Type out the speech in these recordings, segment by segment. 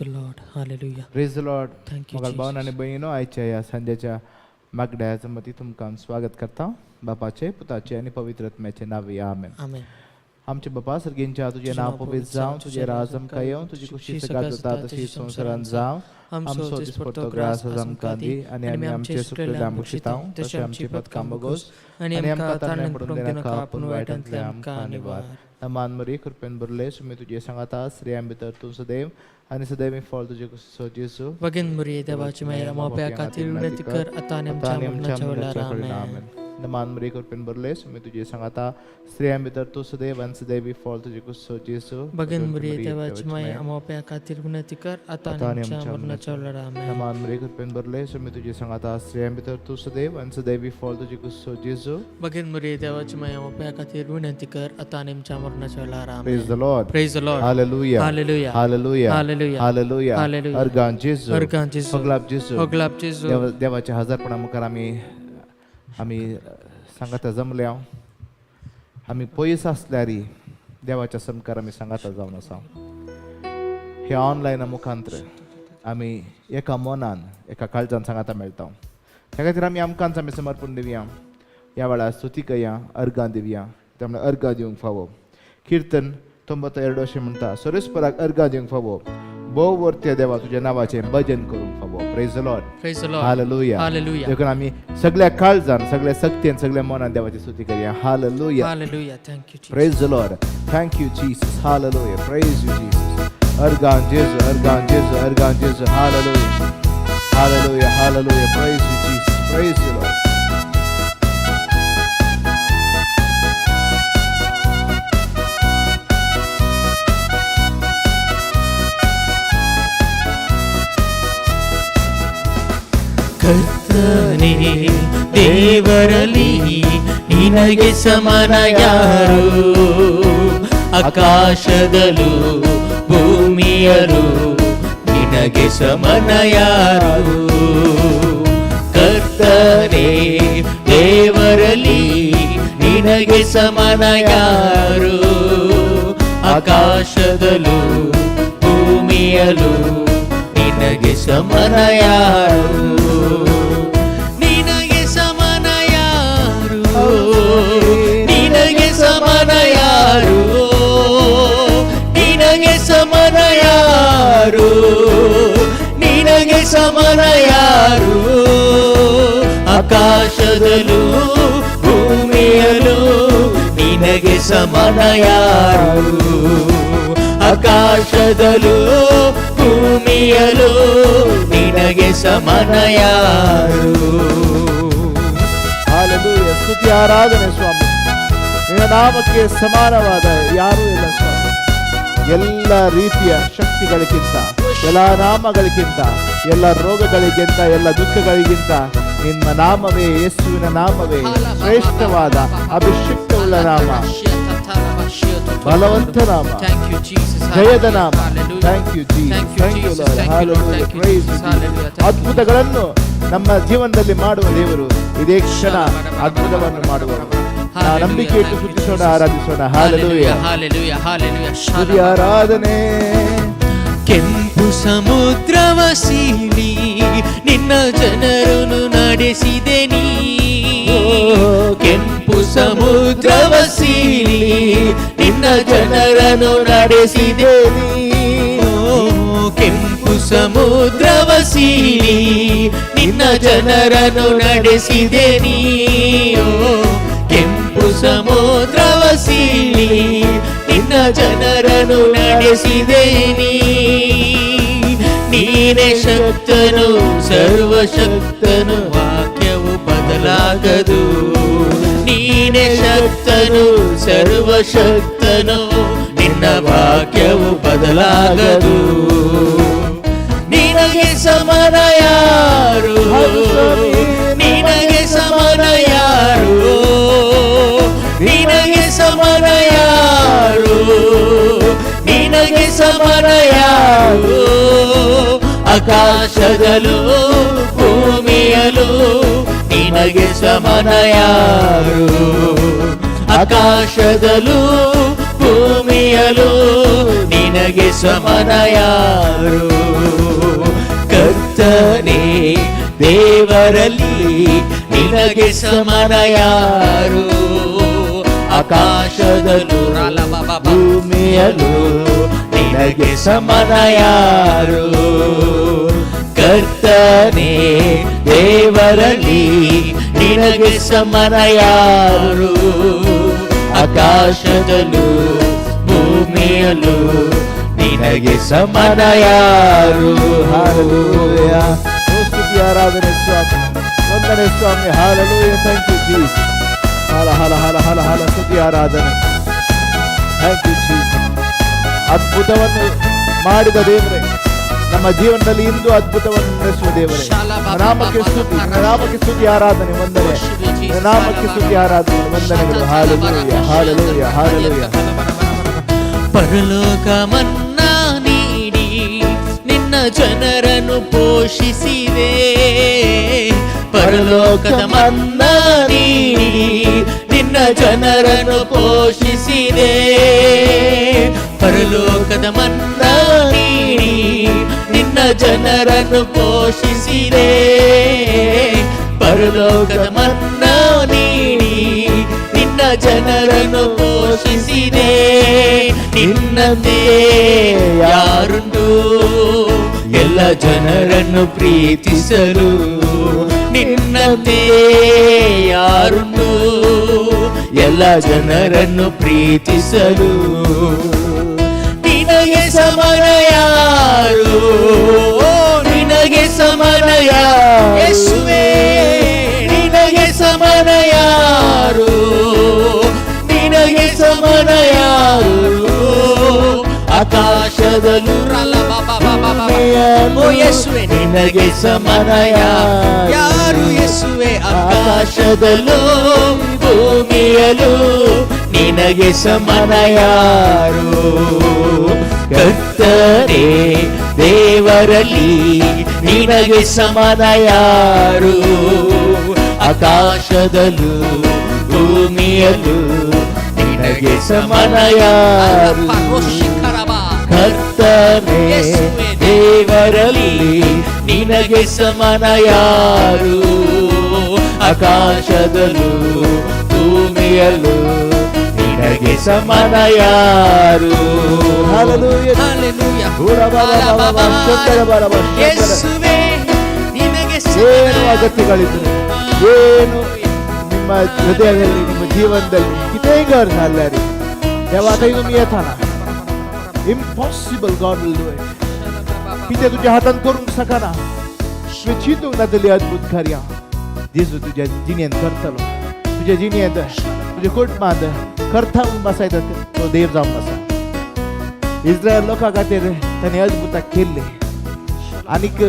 The Lord. Hallelujah. Praise the Lord. Thank you. मोगाळ भावन आनी भयणीनो, आयच्या ह्या सांजेच्या मागड्या मती तुमकां आमी स्वागत करता. बापाचे, पुताचे आनी पवित्र आत्म्याचे नांवी, आमेन. आमेन. आमचे बापा सर्गींच्या, तुजें नांव पवित्र जावं, तुजें राज आमकां येवं, तुजी खुशी सगळ्यात जाता तशी संवसारांत जावं. आमचो दिसपट्टो ग्रास आज आमकां दी आनी आमी आमचे सुकलेले आमकां तशें आमची पदकां बोगोस आनी आमकां ताणें पडून दिनाका, पूण वायटांतले आमकां निवार. मान मरी, कृपेन भरले, सुमी तुजे सांगाता, स्त्रियां भितर तूं सदैव आनी सदैव फळ तुजे कुशीचो जेजू. भगिन मुरी, देवाची माया मोप्या खातीर विनंती कर, आता आनी आता आमच्या आनी मरणाच्या वेळार. मरणाच्या आमेन. मान मरी, कृपेन भरले, सुमी तुजे सांगाता, स्त्रियां भितर तूं सदैव आनी सदैव फळ तुजे कुशीचो जेजू. भगिन मुरी, देवाची माया मोप्या खातीर विनंती कर, आता आता आनी आनी आमच्या आमच्या मरणाच्या वेळार. आमेन. मान मरी, कृपेन भरले, सुमी तुजे सांगाता, स्त्रियां भितर तूं सदैव आनी सदैव फळ तुजे कुशीचो जेजू. भगिन मुरी, देवाची माया मोप्या खातीर विनंती कर, आता आनी आमच्या मरणाच्या वेळार. आमेन. Praise the Lord. Praise the Lord. Hallelujah. Hallelujah. Hallelujah. Hallelujah. Hallelujah. Hallelujah. अर्गां जेजू. अर्गां जेजू. होगलाप जेजू. होगलाप जेजू. देवाच्या हजारपणा मुखार आमी आमी सांगाता जमल्या. आमी पयस आसल्यारी देवाच्या समकार आमी सांगाता जावन आसा. हे ऑनलायना मुखांत्र आमी एका मनान, एका काळजान सांगाता मेळटा. त्या खातीर आमी आमकांच आमी समर्पण दिवया. ह्या वेळार स्तुती करया, अर्गां दिवया. त्यामुळे अर्गां दिवंक फावो. किर्तन 92 अशें म्हणटा, सरेस्पराक अर्गां दिवंक फावो, भोव वर्त्या देवा तुज्या नांवाचें भजन करूंक फावो. Praise the Lord. Praise the Lord. Hallelujah. Hallelujah. देखून आमी सगळ्या काळजान, सगळ्या शक्तीन, सगळ्या मनान देवाची स्तुती करया. Hallelujah. Hallelujah. Thank you. Praise the Lord. Thank you, Jesus. Hallelujah. Praise you, Jesus. अर्गां जेजू, अर्गां जेजू, अर्गां जेजू. Hallelujah. Hallelujah. Hallelujah. Praise you, Jesus. Praise you, Lord. ಕರ್ತನೇ, ದೇವರಲ್ಲಿ ನಿನಗೆ ಸಮನ ಯಾರು? ಆಕಾಶದಲ್ಲೂ ಭೂಮಿಯಲು ನಿನಗೆ ಸಮನ ಯಾರು? ಕರ್ತನೇ, ದೇವರಲ್ಲಿ ನಿನಗೆ ಸಮನ ಯಾರು? ಆಕಾಶದಲ್ಲೂ ಭೂಮಿಯಲು ನಿನಗೆ ಸಮನ ಯಾರು? ನಿನಗೆ ಸಮನ ಯಾರು? ನಿನಗೆ ಸಮನ ಯಾರು? ನಿನಗೆ ಸಮನ ಯಾರು? ನಿನಗೆ ಸಮನ ಯಾರು? ಆಕಾಶದಲ್ಲೂ ಭೂಮಿಯಲ್ಲೂ ನಿನಗೆ ಸಮನ ಯಾರು? ಆಕಾಶದಲ್ಲೂ ಭೂಮಿಯಲ್ಲೂ ನಿನಗೆ ಸಮನ ಯಾರು? ಹಾಲೆಲೂಯಾ. ಸ್ತುತಿ, ಆರಾಧನೆ ಸ್ವಾಮಿ. ನಿನ್ನ ನಾಮಕ್ಕೆ ಸಮಾನವಾದ ಯಾರೂ ಇಲ್ಲ ಸ್ವಾಮಿ. ಎಲ್ಲ ರೀತಿಯ ಶಕ್ತಿಗಳಿಗಿಂತ, ಎಲ್ಲ ನಾಮಗಳಿಗಿಂತ, ಎಲ್ಲ ರೋಗಗಳಿಗಿಂತ, ಎಲ್ಲ ದುಃಖಗಳಿಗಿಂತ ನಿಮ್ಮ ನಾಮವೇ, ಯೇಸುವಿನ ನಾಮವೇ ಶ್ರೇಷ್ಠವಾದ ಅಭಿಷಿಕ್ತವುಳ್ಳ ನಾಮ, ಬಲವಂತ ನಾಮ, Thank you, Jesus. ಜಯದ ನಾಮ. Hallelujah. Thank you, Jesus. Thank you, thank you Jesus. Lord. Thank you, Lord. Hallelujah. Thank you, Praise Jesus. You. Hallelujah. Thank you. ಅದ್ಭುತಗಳನ್ನು ನಮ್ಮ ಜೀವನದಲ್ಲಿ ಮಾಡುವ ದೇವರು ಇದೇ ಕ್ಷಣ ಅದ್ಭುತವನ್ನು ಮಾಡುವರು. ನಾವು ನಂಬಿಕೆ ಇಟ್ಟು ಸ್ತುತಿಸೋಣ, ಆರಾಧಿಸೋಣ. ಹಾಲೆಲೂಯಾ. Hallelujah. Hallelujah. ಸ್ತುತಿ, ಆರಾಧನೆ. ಕೆಂಪು ಸಮುದ್ರವ ಸೀಳಿ ನಿನ್ನ ಜನರನ್ನು ನಡೆಸಿದೆ ನೀ. ಕೆಂಪು ಸಮುದ್ರವ ಸೀಳಿ ನಿನ್ನ ಜನರನ್ನು ನಡೆಸಿದೆ ನೀ. ಕೆಂಪು ಸಮುದ್ರವ ಸೀಳಿ ನಿನ್ನ ಜನರನ್ನು ನಡೆಸಿದೆ ನೀ. ಕೆಂಪು ಸಮುದ್ರವ ಸೀಳಿ ನಿನ್ನ ಜನರನ್ನು ನಡೆಸಿದೆ ನೀ. ನೀನೇ ಶಕ್ತನು, ಸರ್ವಶಕ್ತನು, ವಾಕ್ಯವು ಬದಲಾಗದು. ನೀನೇ ಶಕ್ತನು, ಸರ್ವಶಕ್ತನು, ನಿನ್ನ ವಾಕ್ಯವು ಬದಲಾಗದು. ನಿನಗೆ ಸಮನ ಯಾರು? ನಿನಗೆ ಸಮನ ಯಾರು? ನಿನಗೆ ಸಮನ ಯಾರು? ನಿನಗೆ ಸಮನ ಯಾರು? ಆಕಾಶದಲ್ಲೂ ಭೂಮಿಯಲ್ಲೂ ನಿನಗೆ ಸಮನ ಯಾರು? ಆಕಾಶದಲ್ಲೂ ಭೂಮಿಯಲ್ಲೂ ನಿನಗೆ ನಿನಗೆ ಸಮನ ಯಾರು? ಕರ್ತನೇ ದೇವರಲ್ಲಿ ನಿನಗೆ ಸಮನ ಯಾರು? ಆಕಾಶದಲ್ಲೂ ಭೂಮಿಯಲ್ಲೂ ನಿನಗೆ ಸಮನ ಯಾರು? ಕರ್ತನೇ ದೇವರಲ್ಲಿ ನಿನಗೆ ಸಮನ ಯಾರು? ಆಕಾಶದಲ್ಲೂ ಭೂಮಿಯಲ್ಲೂ ನಿನಗೆ ಸಮನ ಯಾರು? Hallelujah. ಓ ಸ್ತುತಿ ಆರಾಧನೆ ಸ್ವಾಮಿ, ವಂದನೆ ಸ್ವಾಮಿ. Hallelujah. Thank you Jesus. ಹಾಲ ಹಾಲ ಹಾಲ ಹಾಲ ಹಾಲ. ಸ್ತುತಿ ಆರಾಧನೆ. Thank you Jesus. ಅದ್ಭುತವನ್ನು ಮಾಡಿದ ದೇವರೇ, ನಮ್ಮ ಜೀವನದಲ್ಲಿ ಇಂದು ಅದ್ಭುತವನ್ನು ನಡೆಸುವ ದೇವರೇ, ನಾಮಕ್ಕೆ ಸ್ತುತಿ, ನಾಮಕ್ಕೆ ಸ್ತುತಿ, ಆರಾಧನೆ, ವಂದನೆ. ನಾಮಕ್ಕೆ ಸ್ತುತಿ, ಆರಾಧನೆ, ವಂದನೆಗಳು. ಹಾಲೆಲೂಯ, ಹಾಲೆಲೂಯ, ಹಾಲೆಲೂಯ. ಪರಲೋಕ ಮನ್ನಾ ನೀಡಿ ನಿನ್ನ ಜನರನ್ನು ಪೋಷಿಸಿದೆ. ಪರಲೋಕದ ಮನ್ನಾ ನೀಡಿ ನಿನ್ನ ಜನರನ್ನು ಪೋಷಿಸಿದೆ. ಪರಲೋಕದ ಮನ್ನಾ ನೀಡಿ ನಿನ್ನ ಜನರನ್ನು ಪೋಷಿಸಿದೆ. ಪರಲೋಕದ ಮನ್ನಾ ನೀಡಿ ನಿನ್ನ ಜನರನ್ನು ಪೋಷಿಸಿದೆ. ನಿನ್ನಂತೆ ಯಾರುಂಟು ಎಲ್ಲ ಜನರನ್ನು ಪ್ರೀತಿಸಲು? ನಿನ್ನಂತೆ ಯಾರುಂಟು ಎಲ್ಲ ಜನರನ್ನು ಪ್ರೀತಿಸಲು? ನಿನಗೆ ಸಮನ ಯಾರು? ನಿನಗೆ ಸಮನ ಯಾರು? ಯೇಸುವೇ, ನಿನಗೆ ಸಮನ ಯಾರು? ನಿನಗೆ ಸಮನ ಯಾರು? ಆಕಾಶದಲ್ಲೂ ಓ ಯೇಸುವೆ, ನಿನಗೆ ಸಮನ ಯಾರು? ಯೇಸುವೆ, ಆಕಾಶದಲ್ಲೂ ಭೂಮಿಯಲ್ಲೂ ನಿನಗೆ ಸಮನ ಯಾರು? ಕರ್ತನೇ ದೇವರಲ್ಲಿ ನಿನಗೆ ಸಮನ ಯಾರು? ಆಕಾಶದಲ್ಲೂ ಭೂಮಿಯಲ್ಲೂ ನಿನಗೆ ಸಮನ ಯಾರು? ಕರ್ತನೇ ದೇವರಲ್ಲಿ ನಿನಗೆ ಸಮನ ಯಾರು? ಆಕಾಶದಲ್ಲೂ ಭೂಮಿಯಲ್ಲೂ ನಿನಗೆ ಸಮನ ಯಾರು? Hallelujah. Hallelujah. ಶಂಕರ ಬರ ಬರ ಶಂಕರ. ಯೇಸುವೇ, ನಿನಗೆ ಏನು ಅಗತ್ಯಗಳಿದ್ರು, ಏನು ನಿಮ್ಮ ಹೃದಯದಲ್ಲಿ, ನಿಮ್ಮ ಜೀವನದಲ್ಲಿ कितेंय गरज जाल्यार देवा तुमी येताना, impossible God will do it. कितें तुज्या हातान करूंक शकना, तुवें चिंतूंक नातली अद्भुत कार्यां जेजू तुज्या जिणेंत करतलो. तुज्या जिणेंत, तुज्या कुटुंबांत करता म्हूण बसायता तो देव जावन आसा. इस्रायल लोकां खातीर ताणें अद्भुतां केल्लीं आनीक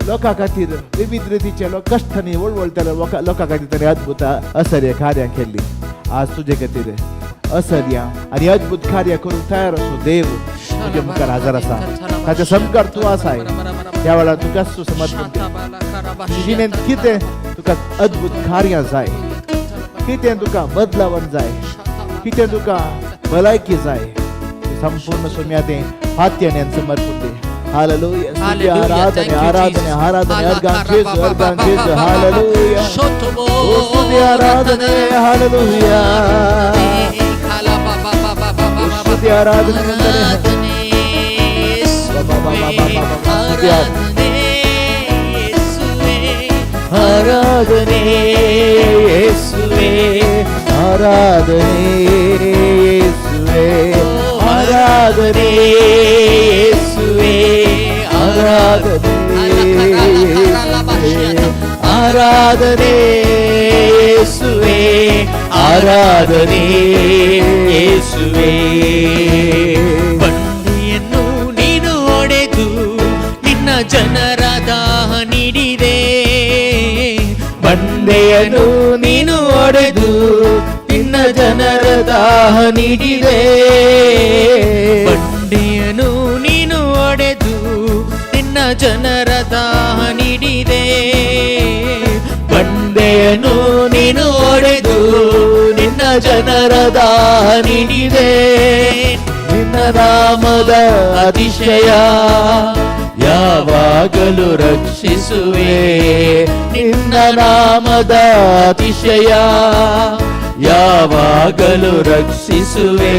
लोकां खातीर विविध रितीचे लोक कश्टांनी वळवळटले लोकां खातीर ताणें अद्भुत असर्य कार्यां केल्लीं. आज तुजे खातीर असर्य आनी अद्भुत कार्य करूंक तयार असो देव तुजे मुखार हजर आसा. ताच्या सामकार तूं आसाय. त्या वेळार तुकाच तूं समर्पण कर. तुज्या जिणेंत कितें तुका अद्भुत कार्यां जाय, कितें तुका बदलावण जाय, कितें तुका भलायकी जाय, संपूर्ण सोम्या तें हात्याने समर्पण दे. हालेलुया. स्तुती, आराधने, आराधने, आराधने. अर्गान जेजू, अर्गान जेजू. हालेलुया. ओ स्तुती, आराधने. हालेलुया. स्तुती, आराधने, वंदने. बाबा, बाबा, बाबा, बाबा. स्तुती, ಆರಾಧನೆ ಯೇಸುವೆ, ಆರಾಧನೆ ಯೇಸುವೆ, ಆರಾಧನೆ ಯೇಸುವೆ, ಆರಾಧನೆ ಯೇಸುವೆ, ಆರಾಧನೆ ಯೇಸುವೆ, ಆರಾಧನೆ ಯೇಸುವೆ. ಬಂಡೆಯನ್ನು ನೀನು ಒಡೆದು ನಿನ್ನ ಜನರ ದಾಹ ನೀಡಿದೆ. ಬಂಡೆಯನ್ನು ನೀನು ಒಡೆದು ನಿನ್ನ ಜನರ ದಾಹ ನೀಡಿದೆ. ಬಂಡೆಯನ್ನು ನೀನು ಒಡೆದು ನಿನ್ನ ಜನರ ದಾಹ ನೀಡಿದೆ. ಬಂಡೆಯನ್ನು ನೀನು ಒಡೆದು ನಿನ್ನ ಜನರ ದಾಹ ನೀಡಿದೆ. ನಿನ್ನ ನಾಮದ ಅತಿಶಯ ಯಾವಾಗಲೂ ರಕ್ಷಿಸುವೆ. ನಿನ್ನ ನಾಮದ ಅತಿಶಯ ಯಾವಾಗಲೂ ರಕ್ಷಿಸುವೆ.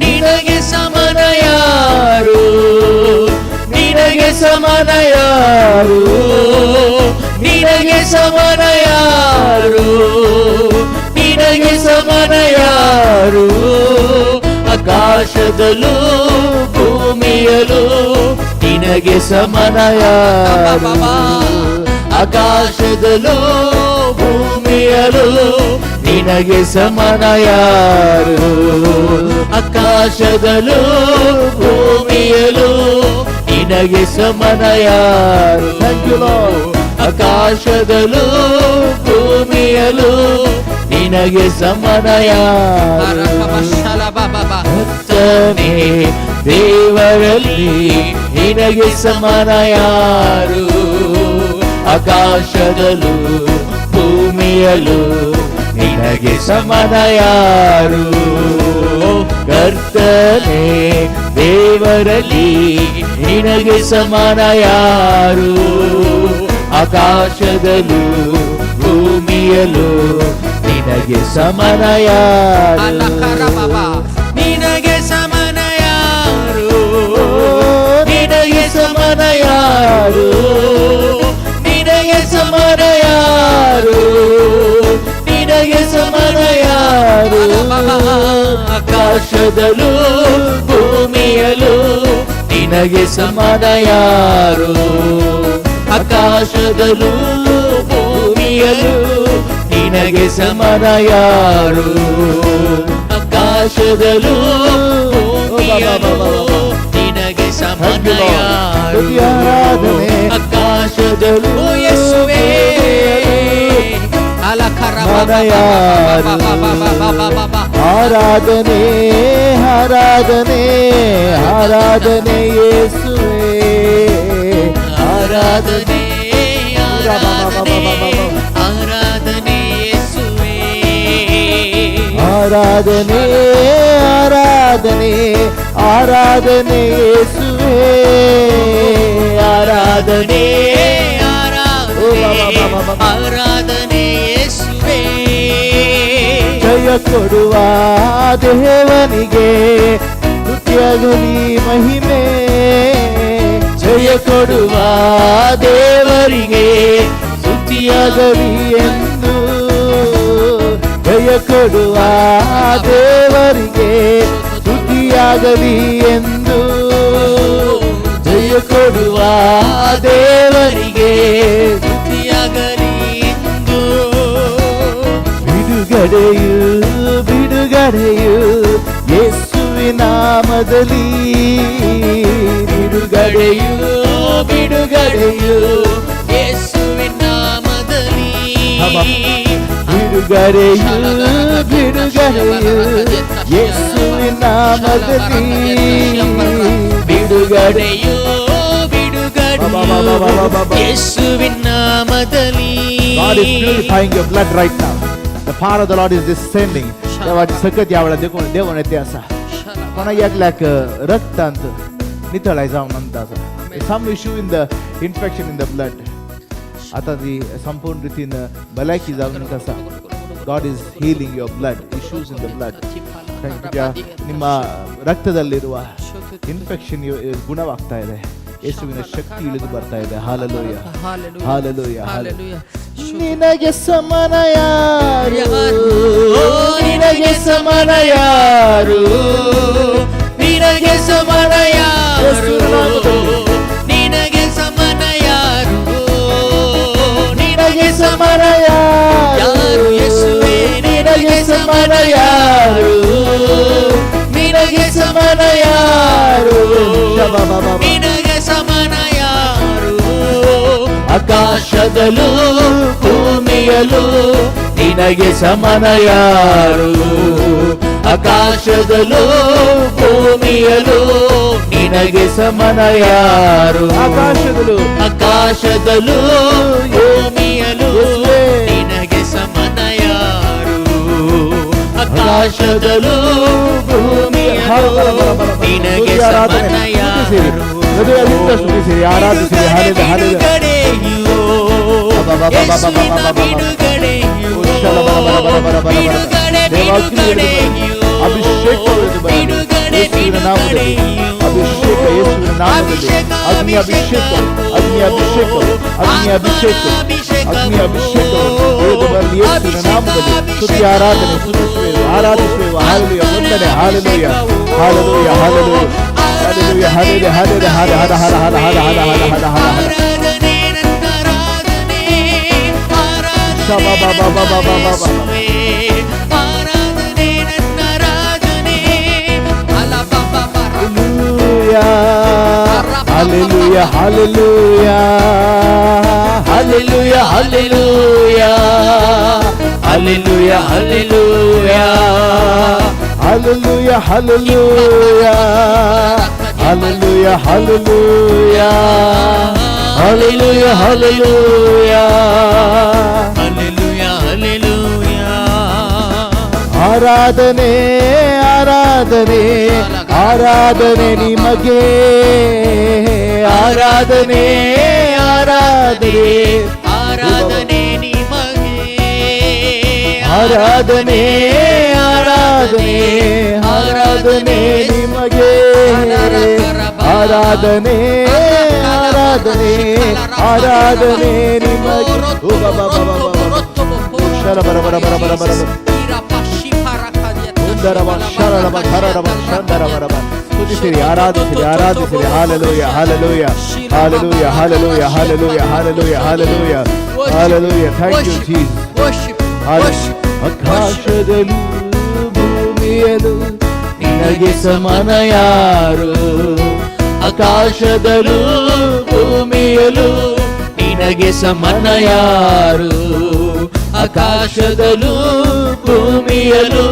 ನಿನಗೆ ಸಮನ ಯಾರು? ನಿನಗೆ ಸಮನ ಯಾರು? ನಿನಗೆ ಸಮನ ಯಾರು? ನಿನಗೆ ಸಮನ ಯಾರು? ಆಕಾಶದಲ್ಲೂ ಭೂಮಿಯಲ್ಲೂ ನಿನಗೆ ಸಮನ ಯಾರು? ಆಕಾಶದಲ್ಲೂ ಭೂಮಿಯಲ್ಲೂ ನಿನಗೆ ಸಮನ ಯಾರು? ಆಕಾಶದಲ್ಲೂ ಭೂಮಿಯಲ್ಲೂ ನಿನಗೆ ಸಮನ ಯಾರು? Thank you, Lord. ಆಕಾಶದಲ್ಲೂ ಭೂಮಿಯಲ್ಲೂ ನಿನಗೆ ಸಮನ ಯಾರು? ಕರ್ತನೇ, ದೇವರಲ್ಲಿ ನಿನಗೆ ಸಮನ ಯಾರು? ಆಕಾಶದಲ್ಲೂ ಭೂಮಿಯಲ್ಲೂ ನಿನಗೆ ಸಮನ ಯಾರು? ಕರ್ತನೇ, ದೇವರಲ್ಲಿ ನಿನಗೆ ಸಮಾನ ಯಾರು? ಆಕಾಶದಲ್ಲೂ ಭೂಮಿಯಲ್ಲೂ ನಿನಗೆ ಸಮಾನ ಯಾರು? ನಿನಗೆ ಸಮಾನ ಯಾರು? ನಿನಗೆ ಸಮಾನ ಯಾರು? ನಿನಗೆ ಸಮಾನ ಯಾರು? ನಿನಗೆ ಸಮಾನ ಯಾರು? ಆಕಾಶದಲ್ಲೂ ಭೂಮಿಯಲ್ಲೂ ನಿನಗೆ ಸಮಾನ ಯಾರು? ಆಕಾಶದಲ್ಲೂ ಭೂಮಿಯಲ್ಲೂ ನಿನಗೆ ಸಮಾನ ಯಾರು? ಆಕಾಶದಲ್ಲೂ ಭೂಮಿಯಲ್ಲೂ ನಿನಗೆ ಸಮಾನ ಯಾರು? ಆರಾಧನೆ. ಆಕಾಶದಲ್ಲೂ ಯೇಸುವೇ. ಯಾರು? ಆರಾಧನೆ, ಆರಾಧನೆ, ಆರಾಧನೆ ಯೇಸುವೇ. ಆರಾಧನೆ, ಆರಾಧನೆ, ಆರಾಧನೆ ಯೇಸುವೇ. ಆರಾಧನೆ, ಆರಾಧನೆ, ಆರಾಧನೆ ಯೇಸುವೇ. ಆರಾಧನೆ, ಆರಾಧನೆ, ಆರಾಧನೆ ಯೇಸುವೇ. ಜಯ ಕೊಡುವ ದೇವನಿಗೆ ಸ್ತುತಿಯಾಗಲಿ ಮಹಿಮೆ. ಜಯ ಕೊಡುವ ದೇವರಿಗೆ ಸ್ತುತಿಯಾಗಲಿ ಎಂದು. ಜಯ ಕೊಡುವ ದೇವರಿಗೆ ಸ್ತುತಿಯಾಗಲಿ ಎಂದು. ಜಯ ಕೊಡುವ ದೇವರಿಗೆ ಸ್ತುತಿಯಾಗಲಿ ಎಂದು. ಬಿಡುಗಡೆಯು, ಬಿಡುಗಡೆಯು ಯೇಸುವಿನ ನಾಮದಲ್ಲಿ. ಬಿಡುಗಡೆಯು, ಬಿಡುಗಡೆಯು ಯೇಸುವಿನ ನಾಮದಲ್ಲಿ. ಬಿಡುಗಡೆಯು, ಬಿಡುಗಡೆಯು ಯೇಸುವಿನ ನಾಮದಲ್ಲಿ. ಬಿಡುಗಡೆಯು, ಬಿಡುಗಡೆಯು ಯೇಸುವಿನ ನಾಮದಲ್ಲಿ. God is purifying your blood right now. The power of the Lord is descending. देवाची सकत ह्या वेळार देखून देवून येते आसा. कोणा एकल्याक रक्तांत नितळाय जावन अंत आसा, some issue in the infection in the blood, आतां ती संपूर्ण रितीन भलायकी जावन आसा. God is healing your blood issues in the blood. ನಿಮ್ಮ ರಕ್ತದಲ್ಲಿರುವ ಇನ್ಫೆಕ್ಷನ್ ಗುಣವಾಗ್ತಾ ಇದೆ. ಯೇಸುವಿನ ಶಕ್ತಿ ಇಳಿದು ಬರ್ತಾ ಇದೆ. Hallelujah, hallelujah. ನಿನಗೆ ಸಮನ ಯಾರು? ನಿನಗೆ ಸಮಾನ ಯಾರು? ನಿನಗೆ ಸಮಾನ ಯಾರು? ನಿನಗೆ ಸಮಾನ ಯಾರು? ನಿನಗೆ ಸಮಾನ ಯಾರು ಯೇಸುವೇ? ನಿನಗೆ ಸಮಾನ ಯಾರು? ನಿನಗೆ ಸಮಾನ ಯಾರು? ನಿನಗೆ ಸಮಾನ ಯಾರು? ಆಕಾಶದಲ್ಲೂ ಭೂಮಿಯಲ್ಲೂ ನಿನಗೆ ಸಮಾನ ಯಾರು? ಆಕಾಶದಲ್ಲೂ ಭೂಮಿಯಲ್ಲೂ ನಿನಗೆ ಸಮಾನ ಯಾರು? ಆಕಾಶದಲ್ಲೂ, ಆಕಾಶದಲ್ಲೂ ಭೂಮಿಯಲ್ಲೂ ನಿನಗೆ ಸಮಾನ ಯಾರು? ಆಕಾಶದಲ್ಲೂ ಭೂಮಿಯಲ್ಲೂ ನಿನಗೆ ಸ್ತುತಿ ಆರಾಧನೆ. ಸಮನ ಸ್ತುತಿಸಿರಿ. ಯಾರು? ಹೃದಯದಿಂದ ಸ್ತುತಿಸಿರಿ, ಆರಾಧಿಸಿರಿ. Hallelujah, hallelujah. ಬಿಡುಗಡೆಯು ಯೇಸುವಿನ ಬಿಡುಗಡೆಯು ಬಿಡುಗಡೆ ಬಿಡುಗಡೆಯು ಅಭಿಷೇಕ ಬಿಡುಗಡೆ ಯೇಸುವಿನ ನಾಮದಲ್ಲಿ ಬಿಡುಗಡೆಯು ಅಭಿಷೇಕ ಯೇಸುವಿನ ನಾಮದಲ್ಲಿ ಅಗ್ನಿ ಅಭಿಷೇಕ ಅಗ್ನಿ ಅಭಿಷೇಕ ಅಗ್ನಿ ಅಭಿಷೇಕ ಅಗ್ನಿ ಅಭಿಷೇಕ ಇಳಿದು ಬರಲಿ ಯೇಸುವಿನ ನಾಮದಲ್ಲಿ. ಸ್ತುತಿ ಆರಾಧನೆ ಸ್ತುತಿಸುವೆವು, ಆರಾಧಿಸುವೆವು. ಹಾಲೆಲೂಯ, ವಂದನೆ. Hallelujah, hallelujah, hallelujah, hallelujah, hallelujah, hallelujah. ಹರ ಹರ ಹರ ಹರ ಹರ ಹರ ಹರ ಹರ ಹರ ಹರ. ಆರಾಧನೆ ನನ್ನ ಆರಾಧನೆ ಶಬ ಬ ಬ ಬ ಬ ಬ ಬ ಬ. ಆರಾಧನೆ ಆರಾಧನೆ ನನ್ನ ಆರಾಧನೆ ಅಲ ಬ ಬ ಬ Hallelujah, hallelujah, hallelujah, hallelujah hallelujah hallelujah hallelujah, hallelujah, hallelujah, hallelujah, hallelujah, hallelujah. Hallelujah hallelujah. ಆರಾಧನೆ ಆರಾಧನೆ ಆರಾಧನೆ ನಿಮಗೆ ಆರಾಧನೆ ಆರಾಧನೆ ಆರಾಧನೆ ನಿಮಗೆ ಆರಾಧನೆ ಆರಾಧನೆ ಆರಾಧನೆ ನಿಮಗೆ ಆರಾಧನೆ ಆರಾಧನೆ ಆರಾಧನೆ ನಿಮಗೆ. ಓ ಬಾಬಾ ಬಾಬಾ ಬಾಬಾ ಶರ ಬರ ಬರ ಬರ ಬರ ಬರ ಬರ. ಸುಂದರವ ಶರಣವ ಶರಣವ ಶಂದರವರವ. ಸ್ತುತಿಸಿರಿ, ಆರಾಧಿಸಿರಿ, ಆರಾಧಿಸಿರಿ. Hallelujah, hallelujah, hallelujah, hallelujah, hallelujah, hallelujah, hallelujah, hallelujah. Thank you Jesus. ಆಕಾಶದಲ್ಲೂ ಭೂಮಿಯಲು ನಿನಗೆ ಸಮಾನ ಯಾರು? ಆಕಾಶದಲ್ಲೂ ಭೂಮಿಯಲು ನಿನಗೆ ಸಮನ ಯಾರು? ಆಕಾಶದಲ್ಲೂ ಭೂಮಿಯಲು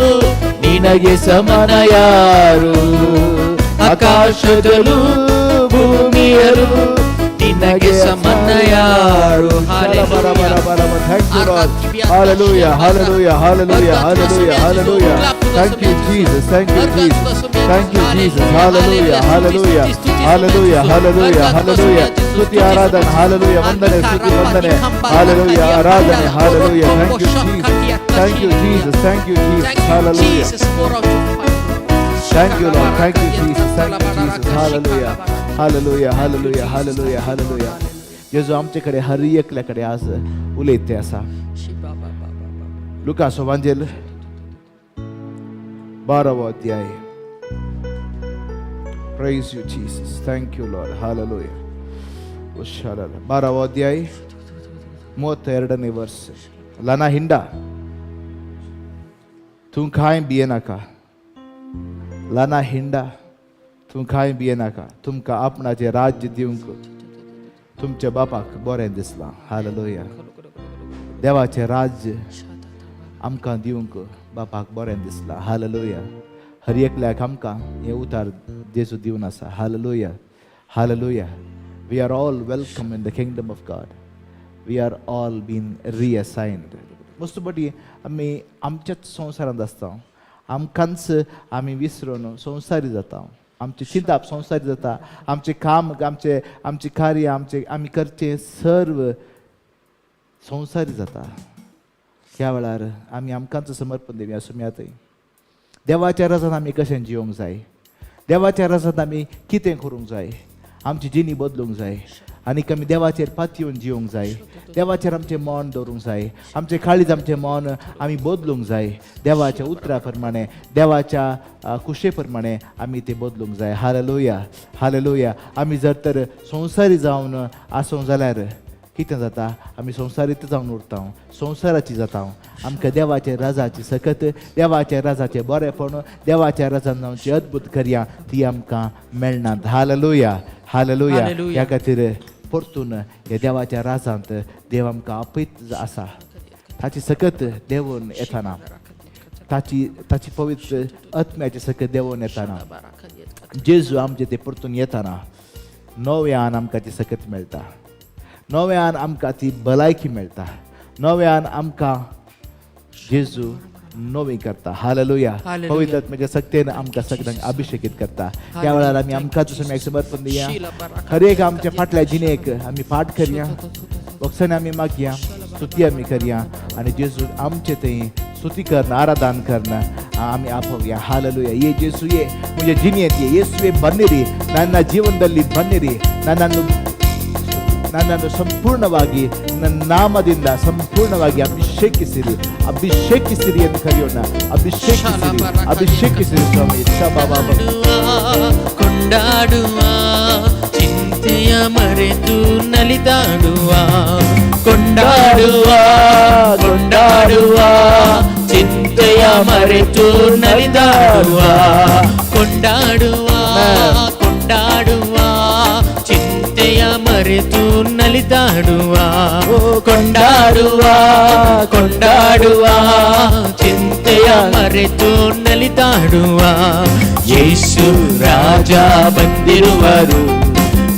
ನಿನಗೆ ಸಮನ ಯಾರು? ಆಕಾಶದಲ್ಲೂ ಭೂಮಿಯಲು ನಿನಗೆ ಸಮನ ಯಾರು? ಬರ ಬರ ಬರ ಬರ. Thank you Lord. Hallelujah, hallelujah, hallelujah, hallelujah, hallelujah. Thank you Jesus, thank you Jesus, thank you Jesus. Hallelujah, hallelujah, hallelujah, hallelujah, hallelujah. ಸ್ತುತಿ ಆರಾಧನೆ, ಹಾಲೆಲೂಯ, ವಂದನೆ, ಸ್ತುತಿ ವಂದನೆ, ಹಾಲೆಲೂಯ, ಆರಾಧನೆ, hallelujah. Thank you Jesus, thank you Jesus, thank you Jesus. Hallelujah. Thank you Lord, thank you Jesus, thank you Jesus. Hallelujah, hallelujah, hallelujah, hallelujah, hallelujah. जेजू आमचे कडेन हर एकल्या कडेन आज उलयत ते आसा. लुकास वांजेल 12वो अध्याय. Praise you Jesus, thank you Lord. Hallelujah. 12ವೋ ಅಧ್ಯಾಯ 32ನೇ ವರ್ಸ್. ಲನಾ ಹಿಂಡ तूं कांय भियेनाका, लना हिंडा तूं कांय भियेनाका, तुमकां आपणाचें राज्य दिवंक तुमच्या बापाक बरें दिसलां. हालेलुया. देवाचें राज्य आमकां दिवंक बापाक बरें दिसलां. हालेलुया. हर एकल्याक आमकां हें उतार जेजू दिवन आसा. Hallelujah, hallelujah. We are all welcome in the kingdom of God. We are all been reassigned. मस्त पटी आमी आमच्याच संवसारांत आसता, आमकांच आमी विसरून संवसारी जाता, आमचें चिंतप संवसारी जाता, आमचें काम, आमचें आमचें कार्य, आमचें आमी करचें सर्व संवसारी जाता. ह्या वेळार आमी आमकांच समर्पण दिवया सुमयातय. देवाच्या रजान आमी कशें जिवंक जाय, देवाच्या रजान आमी कितें करूंक जाय, आमची जिणी बदलूंक जाय आनी आमी देवाचेर पातयेवन जिवंक जाय, देवाचेर आमचें मन दवरूंक जाय, आमचें काळीज आमचें मन आमी बदलूंक जाय, देवाच्या उतरा प्रमाणे, देवाच्या कुशे प्रमाणे आमी तें बदलूंक जाय. Hallelujah, hallelujah. आमी जर तर संवसारी जावन आसूंक जाल्यार कितें जाता? आमी संवसारीत जावन उरता, संवसाराची जाता. आमकां देवाच्या राजाची सकत, देवाच्या राजाचें बरेपण, देवाच्या राजान जावची अद्भुत कार्यां ती आमकां मेळनात. Hallelujah, hallelujah. Hallelujah. ह्या खातीर परतून ह्या देवाच्या राजांत देव आमकां आपयत आसा. ताची सकत देवून येताना, ताची ताची पवित्र आत्म्याची सकत देवून येताना, जेजू आमचे ते परतून येताना नव्यान आमकां ती सकत मेळटा, नव्यान आमकां ती भलायकी मेळटा, नव्यान आमकां जेजू नवी करता. हालेलुया. हालेलुया. पवित्र आत्म्याच्या शक्तीन आमकां सगळ्यांक अभिषेकीत करता. त्या वेळार आमी आमकांच स्वामीक समर्पण दिया. हर एक आमच्या फाटल्या जिणेक आमी फाट करया, बक्षाने आमी मागया, स्तुती आमी करया आनी जेजू आमचे थंय स्तुती करणं, आराधन करणं आमी आपोवया. ಹಾಲೆಲೂಯ. ಯೇ ಜೇಸುಯೇ ಮುಜೆ ಜಿನಿಯತಿ ಯೇಸುವೆ ಬನ್ನಿರಿ, ನನ್ನ ಜೀವನದಲ್ಲಿ ಬನ್ನಿರಿ, ನನ್ನನ್ನು ನನ್ನನ್ನು ಸಂಪೂರ್ಣವಾಗಿ ನನ್ನ ನಾಮದಿಂದ ಸಂಪೂರ್ಣವಾಗಿ ಅಭಿಷೇಕಿಸಿರಿ, ಅಭಿಷೇಕಿಸಿರಿ ಎಂದು ಕರೆಯೋಣ. ಅಭಿಷೇಕಿಸಿರಿ, ಅಭಿಷೇಕಿಸಿರಿ ಸ್ವಾಮಿ. ಶಬಾ ಕೊಂಡಾಡುವ, ಚಿಂತೆಯ ಮರೆತು ನಲಿದಾಡುವ. ಕೊಂಡಾಡುವ, ಕೊಂಡಾಡುವ, ಚಿಂತೆಯ ಮರೆತು ನಲಿದಾಡುವ. ಕೊಂಡಾಡುವ, ಕೊಂಡಾಡುವ, ಚಿಂತೆಯ ಮರೆತು ನಲಿದಾಡುವ. ಕೊಂಡಾಡುವ, ಕೊಂಡಾಡುವ, ಚಿಂತೆಯ ಮರೆತು ನಲಿದಾಡುವ. ಯೇಸು ರಾಜ ಬಂದಿರುವರು,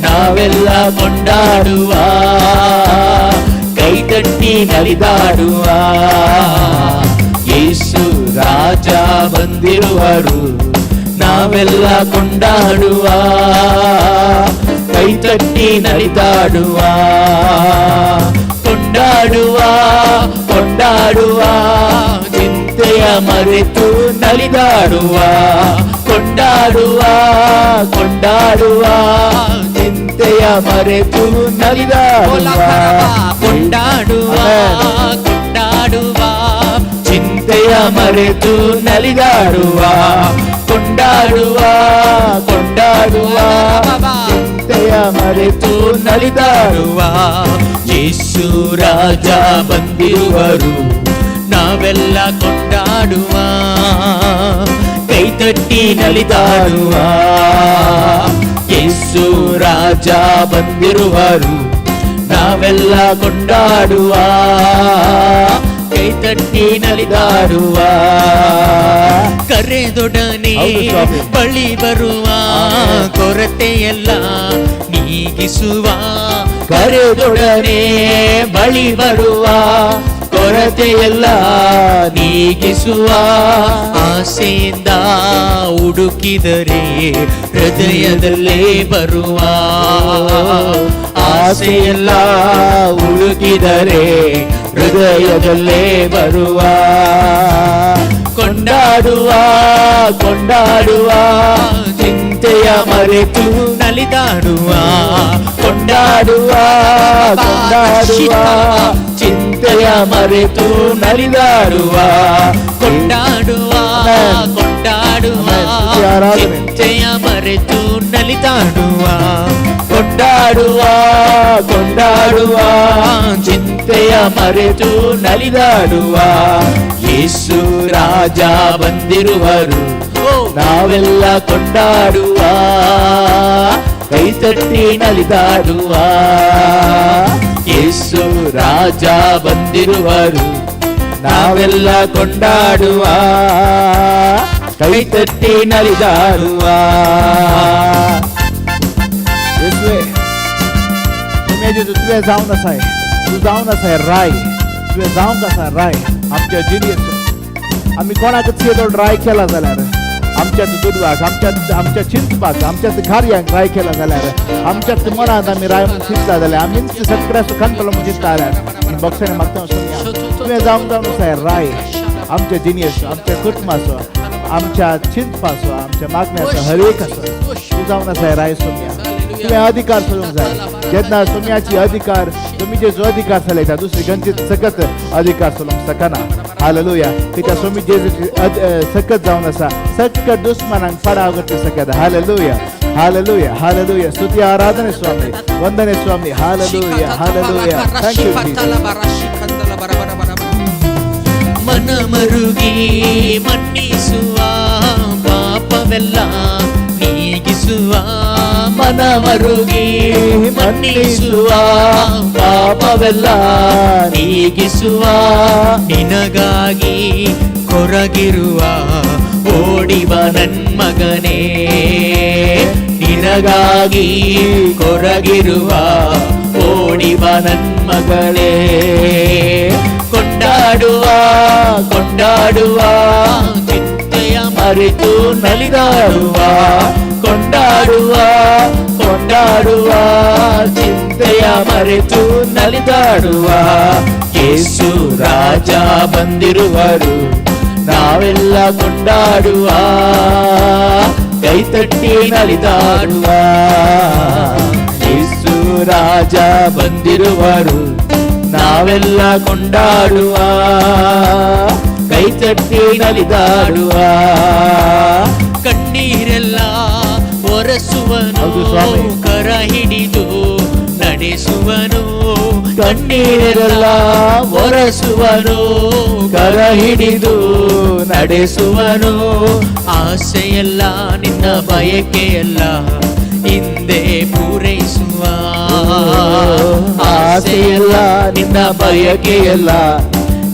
ನಾವೆಲ್ಲ ಕೊಂಡಾಡುವ, ಕೈತಟ್ಟಿ ನಲಿದಾಡುವ. ಯೇಸು ರಾಜ ಬಂದಿರುವರು, ನಾವೆಲ್ಲ ಕೊಂಡಾಡುವ, ಕೈತಟ್ಟಿ ನಲಿದಾಡುವ. ಕೊಂಡಾಡುವ, ಕೊಂಡಾಡುವ, ಚಿಂತೆಯ ಮರೆತು ನಲಿದಾಡುವ. ಕೊಂಡಾಡುವ, ಕೊಂಡಾಡುವ, ಚಿಂತೆಯ ಮರೆತು ನಲಿದಾಡುವ. ಕೊಂಡಾಡುವ, ಕೊಂಡಾಡುವ, ಚಿಂತೆಯ ಮರೆತು ನಲಿದಾಡುವ. ಕೊಂಡಾಡುವ, ಕೊಂಡಾಡುವ, ಚಿಂತೆಯ ಮರೆತು ನಲಿದಾಡುವ. ಯೇಸು ರಾಜ ಬಂದಿರುವರು, ನಾವೆಲ್ಲ ಕೊಂಡಾಡುವ, ಕೈತಟ್ಟಿ ನಲಿದಾಡುವ. ಯೇಸು ರಾಜ ಬಂದಿರುವರು, ನಾವೆಲ್ಲ ಕೊಂಡಾಡುವ, ಕೈತಟ್ಟಿ ನಲಿದಾಡುವ. ಕರೆದೊಡನೆ ಹೌದು ಸ್ವಾಮಿ. ಬಳಿ ಬರುವ, ಕೊರತೆಯೆಲ್ಲ ನೀಗಿಸುವ. ಕರೆದೊಡನೆ ಬಳಿ ಬರುವ, ಕೊರತೆಯೆಲ್ಲ ನೀಗಿಸುವ. ಆಸೆಯಿಂದ ಹುಡುಕಿದರೆ ಹೃದಯದಲ್ಲೇ ಬರುವ. ಆಸೆಯೆಲ್ಲ ಹುಡುಕಿದರೆ ಹೃದಯದಲ್ಲೇ ಬರುವ. ಕೊಂಡಾಡುವ, ಕೊಂಡಾಡುವ, ಚಿಂತೆಯ ಮರೆತು ನಲಿದಾಡುವ. ಕೊಂಡಾಡುವ, ಕೊಂಡಾಡುವ, ಚಿಂತೆಯ ಮರೆತು ನಲಿದಾಡುವ. ಕೊಂಡಾಡುವ, ಕೊಂಡಾಡುವ, ಚಿಂತೆಯ ಮರೆತು ನಲಿದಾಡುವ. ಕೊಂಡಾಡುವ, ಕೊಂಡಾಡುವ, ಚಿಂತೆಯ ಮರೆತು ನಲಿದಾಡುವ. ಯೇಸು ರಾಜ ಬಂದಿರುವರು, ನಾವೆಲ್ಲ ಕೊಂಡಾಡುವ, ಕೈತಟ್ಟಿ ನಲಿದಾಡುವ. ಯೇಸು ರಾಜ ಬಂದಿರುವರು, ನಾವೆಲ್ಲ ಕೊಂಡಾಡುವ, ಕೈತಟ್ಟಿ ನಲಿದಾಡುವ. येसुवे तुमी जेजू तुवें जावन आसाय, तूं जावन आसाय राय, तुवें जावंक आसा राय आमच्या जिणेचो. आमी कोणाकच येदोळ राय केला जाल्यार आमच्या दुडवाक, आमच्या आमच्या चिंतपाक, आमच्या कार्यांक राय केला जाल्यार, आमच्या मनांत आमी राय म्हणून चिंतला जाल्यार, आमीच सगळ्या सुखान पडलो म्हणून चिंतता जाल्यार बक्षाने मागता तुवें जावंक जावन आसाय राय आमच्या जिणेचो, आमच्या कुटुंबाचो, आमच्या चिंतपाचो, आमच्या मागण्याचो, हर एक आसो तूं जावन आसाय राय सोम्या. तुवें अधिकार सोडूंक जाय. जेन्ना सोम्याची अधिकार, तुमी जेजू अधिकार चलयता, दुसरी खंयची सकत अधिकार चलोवंक शकना. हालेलुया. कित्याक सोमी जेजूची सकत जावन आसा, सकत दुस्मनांक पाडाव करचे सकत. हालेलुया, हालेलुया, हालेलुया. स्तुती आराधने स्वामी, वंदने स्वामी. हालेलुया, हालेलुया. Thank you. ಮನಮರುಗಿ ಮನ್ನಿಸುವ, ಪಾಪವೆಲ್ಲ ನೀಗಿಸುವ. ಮನಮರುಗಿ ಮನ್ನಿಸುವ, ಪಾಪವೆಲ್ಲ ನೀಗಿಸುವ. ನಿನಗಾಗಿ ಕೊರಗಿರುವ ಓಡಿಬ ನನ್ಮಗನೇ. ನಿನಗಾಗಿ ಕೊರಗಿರುವ ಓಡಿಬ ನನ್ಮಗಳೇ. ಕೊಂಡಾಡುವ, ಕೊಂಡಾಡುವ ಕೊಂಡಾಡುವ, ಚಿಂತೆಯ ಮರೆತು ನಲಿದಾಡುವ. ಕೊಂಡಾಡುವ ಕೊಂಡಾಡುವ, ಚಿಂತೆಯ ಮರೆತು ನಲಿದಾಡುವ. ಯೇಸು ರಾಜ ಬಂದಿರುವರು, ನಾವೆಲ್ಲ ಕೊಂಡಾಡುವ, ಕೈತಟ್ಟಿ ನಲಿದಾಡುವ. ಯೇಸು ರಾಜ ಬಂದಿರುವರು, ನಾವೆಲ್ಲ ಕೊಂಡಾಡುವ, ಕೈತಟ್ಟಿ ನಲಿದಾಡುವ. ಕಣ್ಣೀರೆಲ್ಲ ಒರೆಸುವನು, ಹೌದು ಸ್ವಾಮಿ. ಕರ ಹಿಡಿದು ನಡೆಸುವನು. ಕಣ್ಣೀರೆಲ್ಲ ಒರೆಸುವನು, ಕರ ಹಿಡಿದು ನಡೆಸುವನು. ಆಸೆಯೆಲ್ಲ ನಿನ್ನ ಬಯಕೆಯೆಲ್ಲ ಹಿಂದೆ ಪೂರೈಸುವ. ಆಸೆಯೆಲ್ಲ ನಿನ್ನ ಬಯಕೆಯೆಲ್ಲ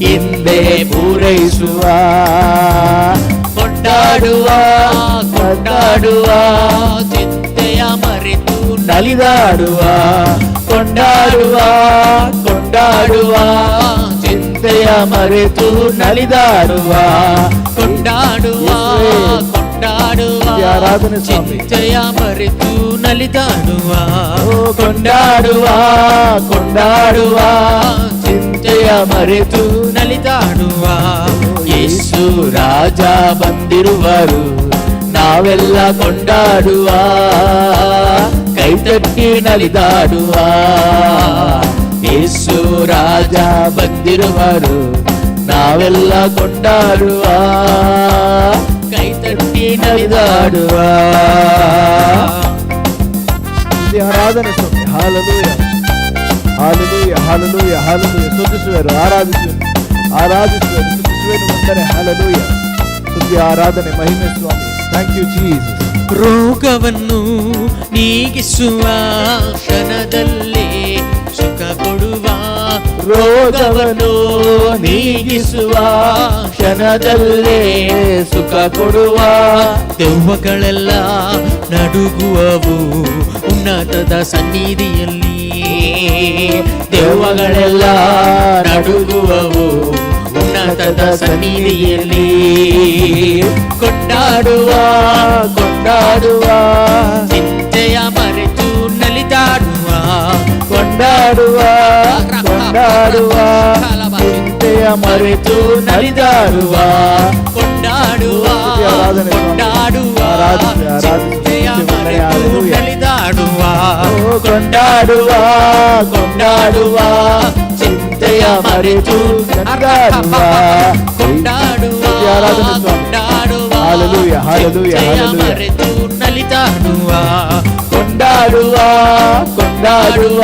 ಹಿಂದೆ ಪೂರೈಸುವ. ಕೊಂಡಾಡುವ ಕೊಂಡಾಡುವ, ಚಿಂತೆಯ ಮರೆತು ನಲಿದಾಡುವ. ಕೊಂಡಾಡುವ ಕೊಂಡಾಡುವ, ಚಿಂತೆಯ ಮರೆತು ನಲಿದಾಡುವ. ಕೊಂಡಾಡುವ ಕೊಂಡಾಡುವ, ಆರಾಧನೆ ಸ್ವಾಮಿ. ಚಿಂತೆಯ ಮರೆತು ನಲಿದಾಡುವ. ಕೊಂಡಾಡುವ ಕೊಂಡಾಡುವ, ಚಿಂತೆಯ ಮರೆತು ನಲಿದಾಡುವ. ಯೇಸು ರಾಜ ಬಂದಿರುವರು, ನಾವೆಲ್ಲ ಕೊಂಡಾಡುವ, ಕೈತಟ್ಟಿ ನಲಿದಾಡುವ. ಯೇಸು ರಾಜ ಬಂದಿರುವರು, ನಾವೆಲ್ಲ ಕೊಂಡಾಡುವ, ಕೈತಟ್ಟಿ ನಲಿದಾಡುವ. ಸ್ತುತಿ ಆರಾಧನೆ ಸ್ವಾಮಿ. ಹಾಲೆಲೂಯ, ಹಾಲೆಲೂಯ, ಹಾಲೆಲೂಯ, ಹಾಲೆಲೂಯ. ಸ್ತುತಿಸುವರು, ಆರಾಧಿಸುವರು, ಆರಾಧಿಸುವರು, ಸ್ತುತಿಸುವೆನು. ವಂದನೆ, ಹಾಲೆಲೂಯ. ಸ್ತುತಿ, ಆರಾಧನೆ, ಮಹಿಮೆ ಸ್ವಾಮಿ. Thank you Jesus. ರೋಗವನ್ನು ನೀಗಿಸುವ, ಕ್ಷಣದಲ್ಲಿ ಸುಖ ಕೊಡುವ. ರೋಗವನ್ನು ನೀಗಿಸುವ, ಕ್ಷಣದಲ್ಲೇ ಸುಖ ಕೊಡುವ. ದೆವ್ವಗಳೆಲ್ಲ ನಡುಗುವವು ಉನ್ನತದ ಸನ್ನಿಧಿಯಲ್ಲಿ. ದೆವ್ವಗಳೆಲ್ಲ ನಡುಗುವವು ಉನ್ನತದ ಸನ್ನಿಧಿಯಲ್ಲಿ. ಕೊಂಡಾಡುವ ಕೊಂಡಾಡುವ, ಚಿಂತೆಯ ಮರೆತು ನಲಿದಾಡುವ. ಕೊಂಡಾಡುವ ಕೊಂಡಾಡುವ, ಚಿಂತೆಯ ಮರೆತು ನಲಿದಾಡುವ. ಕೊಂಡಾಡುವ ಆರಾಧನೆ ಸ್ವಾಮಿ. ಕೊಂಡಾಡುವ, ಆರಾಧಿಸಿ, ಆರಾಧಿಸಿ. ಚಿಂತೆಯ ಮರೆತು ಹಾಲೆಲೂಯಾ. ನಲಿದಾಡುವ. ಕೊಂಡಾಡುವ ಕೊಂಡಾಡುವ, ಚಿಂತೆಯ ಮರೆತು ನಲಿದಾಡುವ. ಕೊಂಡಾಡುವ ಆರಾಧನೆ ಸ್ವಾಮಿ. ಕೊಂಡಾಡುವ, ಹಾಲೆಲೂಯಾ, ಹಾಲೆಲೂಯಾ, ಚಿಂತೆಯ ಹಾಲೆಲೂಯಾ. ಮರೆತು ನಲಿದಾಡುವ. ಕೊಂಡಾಡುವ ಕೊಂಡಾಡುವ,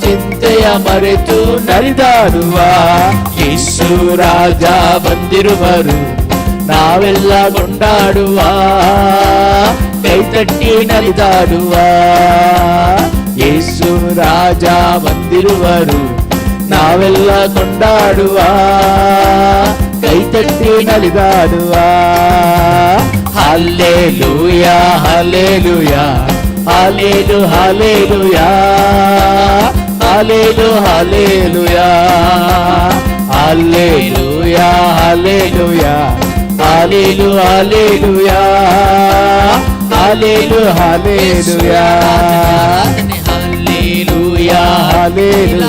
ಚಿಂತೆಯ ಮರೆತು ನಲಿದಾಡುವ. ಯೇಸು ರಾಜ ಬಂದಿರುವರು, ನಾವೆಲ್ಲ ಕೊಂಡಾಡುವ, ಕೈತಟ್ಟಿ ನಲಿದಾಡುವ. ಯೇಸು ರಾಜ ಬಂದಿರುವರು, ನಾವೆಲ್ಲ ಕೊಂಡಾಡುವ, ಕೈತಟ್ಟಿ ನಲಿದಾಡುವ. Hallelujah, hallelujah, hallelu hallelujah, hallelu hallelujah, hallelujah, hallelujah, hallelu hallelujah, hallelu hallelujah. Hallelujah. Hallelujah,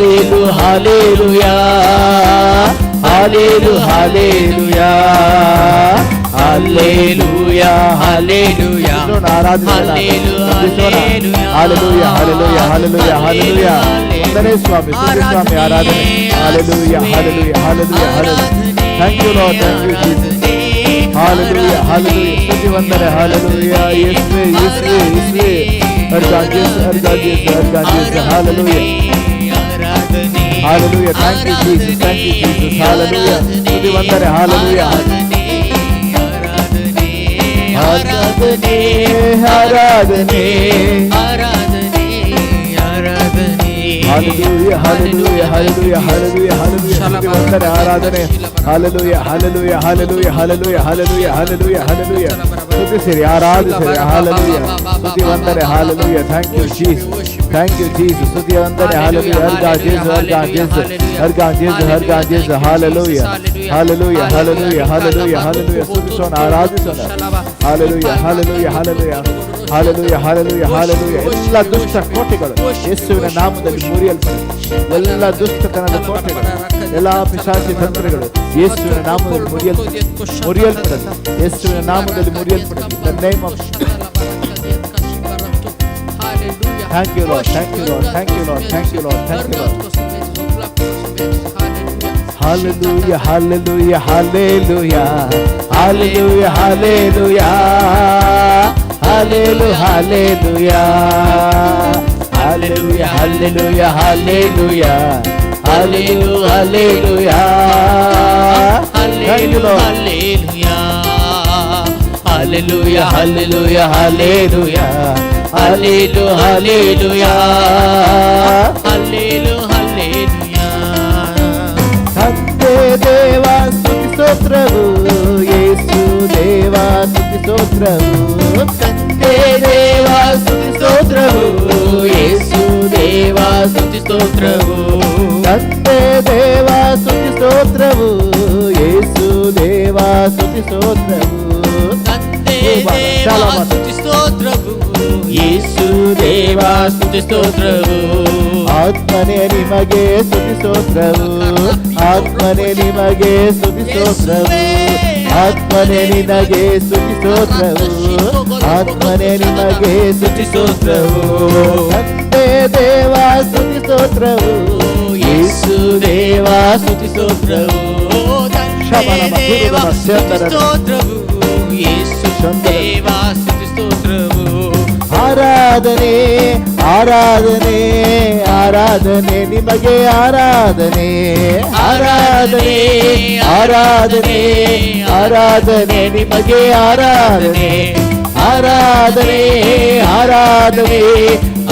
hallelu hallelujah, hallelu hallelujah, hallelujah, hallelujah. ಸ್ತುತಿಸೋಣ, ಆರಾಧಿಸೋಣ, ಸ್ತುತಿಸೋಣ. ಹಾಲೆಲೂಯಾ, ಹಾಲೆಲೂಯಾ, ಹಾಲೆಲೂಯಾ, ಹಾಲೆಲೂಯಾ. ವಂದನೆ ಸ್ವಾಮಿ, ಸ್ತುತಿ ಸ್ವಾಮಿ, ಆರಾಧನೆ. Hallelujah, hallelujah, hallelujah, hallelujah. Thank you Lord, thank you Jesus. Hallelujah, hallelujah. ಸ್ತುತಿ, ವಂದನೆ, ಹಾಲೆಲೂಯಾ. ಯೇಸುವೇ, ಯೇಸುವೇ, ಯೇಸುವೇ. ಅರ್ಗಾಜೇಸು, ಅರ್ಗಾಜೇಸು, ಅರ್ಗಾಜೇಸು. Hallelujah, hallelujah. Thank you Jesus, thank you Jesus. Hallelujah. ಸ್ತುತಿ, ವಂದನೆ, ಹಾಲೆಲೂಯಾ. ಆರಾಧನೆ, ಆರಾಧನೆ, ಆರಾಧನೆ, ಆರಾಧನೆ. Hallelujah, hallelujah, hallelujah, hallelujah, hallelujah. ಸ್ತುತಿ, ವಂದನೆ, ಆರಾಧನೆ. Hallelujah, hallelujah, hallelujah, hallelujah, hallelujah, hallelujah, hallelujah. ಸ್ತುತಿಸಿರಿ, ಆರಾಧಿಸಿರಿ. ಹಾಲೆಲೂಯಾ. ಸ್ತುತಿ, ವಂದನೆ, hallelujah. Thank you Jesus. Thank you Jesus. ಸ್ತುತಿ ವಂದನೆ. ಹಾಲೆಲೂಯಾ. ಹರ್ಗಾ ಜೇಸು, ಹರ್ಗಾ ಜೇಸು, ಹರ್ಗಾ ಜೇಸು, ಹರ್ಗಾ ಜೇಸು. ಹಾಲೆಲೂಯಾ, ಹಾಲೆಲೂಯಾ, ಹಾಲೆಲೂಯಾ, ಹಾಲೆಲೂಯಾ, ಹಾಲೆಲೂಯಾ. ಸ್ತುತಿಸೋಣ, ಆರಾಧಿಸೋಣ. Hallelujah, hallelujah, hallelujah, hallelujah, hallelujah, hallelujah. ಎಲ್ಲ ದುಷ್ಟ ಕೋಟೆಗಳು ಯೇಸುವಿನ ನಾಮದಲ್ಲಿ ಮುರಿಯಲ್ಪಡಲಿ. ಎಲ್ಲ ದುಷ್ಟತನದ ಕೋಟೆಗಳು, ಎಲ್ಲ ಪಿಶಾಚಿ ತಂತ್ರಗಳು ಯೇಸುವಿನ ನಾಮದಲ್ಲಿ ಮುರಿಯಲ್ಪಡಲಿ, ಮುರಿಯಲ್ಪಡಲಿ. ಯೇಸುವಿನ ನಾಮದಲ್ಲಿ ಮುರಿಯಲ್ಪಡಲಿ. The name of Thank you, Lord. Thank you, Lord. Thank you, Lord. Thank you, Lord. Thank you, Lord. Hallelujah, hallelujah, hallelujah, hallelujah, hallelujah, hallelujah, hallelujah, hallelujah, hallelujah, hallelujah, hallelujah, hallelujah. Thank you, Lord. Hallelujah, hallelujah, hallelujah, hallelujah, hallelujah, hallelujah, hallelujah. ತಂದೆ ದೇವ ಸ್ತುತಿ ಸ್ತೋತ್ರವು, ಯೇಸು ದೇವ ಸ್ತುತಿ ಸ್ತೋತ್ರವು. ತಂದೆ ದೇವ ಸ್ತುತಿ ಸ್ತೋತ್ರವು, ಯೇಸು ದೇವ ಸ್ತುತಿ ಸ್ತೋತ್ರವು. ತಂದೆ ದೇವ ಸ್ತುತಿ ಸ್ತೋತ್ರವು, ಯೇಸು ದೇವ ಸ್ತುತಿ ಸ್ತೋತ್ರವು. ತಂದೆ ದೇವ ಸ್ತುತಿ ಸ್ತೋತ್ರವು, ಯೇಸು ದೇವ ಸ್ತುತಿ ಸ್ತೋತ್ರವು. ಆತ್ಮನೇ ನಿಮಗೆ ಸ್ತುತಿ ಸ್ತೋತ್ರವು, ಆತ್ಮನೇ ನಿಮಗೆ ಸ್ತುತಿ ಸ್ತೋತ್ರವು, ಆತ್ಮನೇ ನಿನಗೆ ಸ್ತುತಿ ಸ್ತೋತ್ರವು, ಆತ್ಮನೇ ನಿಮಗೆ ಸ್ತುತಿ ಸ್ತೋತ್ರವು. ತಂದೆ ದೇವ ಸ್ತುತಿ ಸ್ತೋತ್ರವು, ಯೇಸು ದೇವ ಸ್ತುತಿ ಸ್ತೋತ್ರವು. ತಂದೆ ದೇವ ಸ್ತುತಿ ಸ್ತೋತ್ರವು, ಯೇಸು ದೇವ ಸ್ತುತಿ ಸ್ತೋತ್ರವು. ಆರಾಧನೆ, ಆರಾಧನೆ, ಆರಾಧನೆ ನಿಮಗೆ ಆರಾಧನೆ, ಆರಾಧನೆ, ಆರಾಧನೆ, ಆರಾಧನೆ ನಿಮಗೆ ಆರಾಧನೆ, ಆರಾಧನೆ, ಆರಾಧನೆ,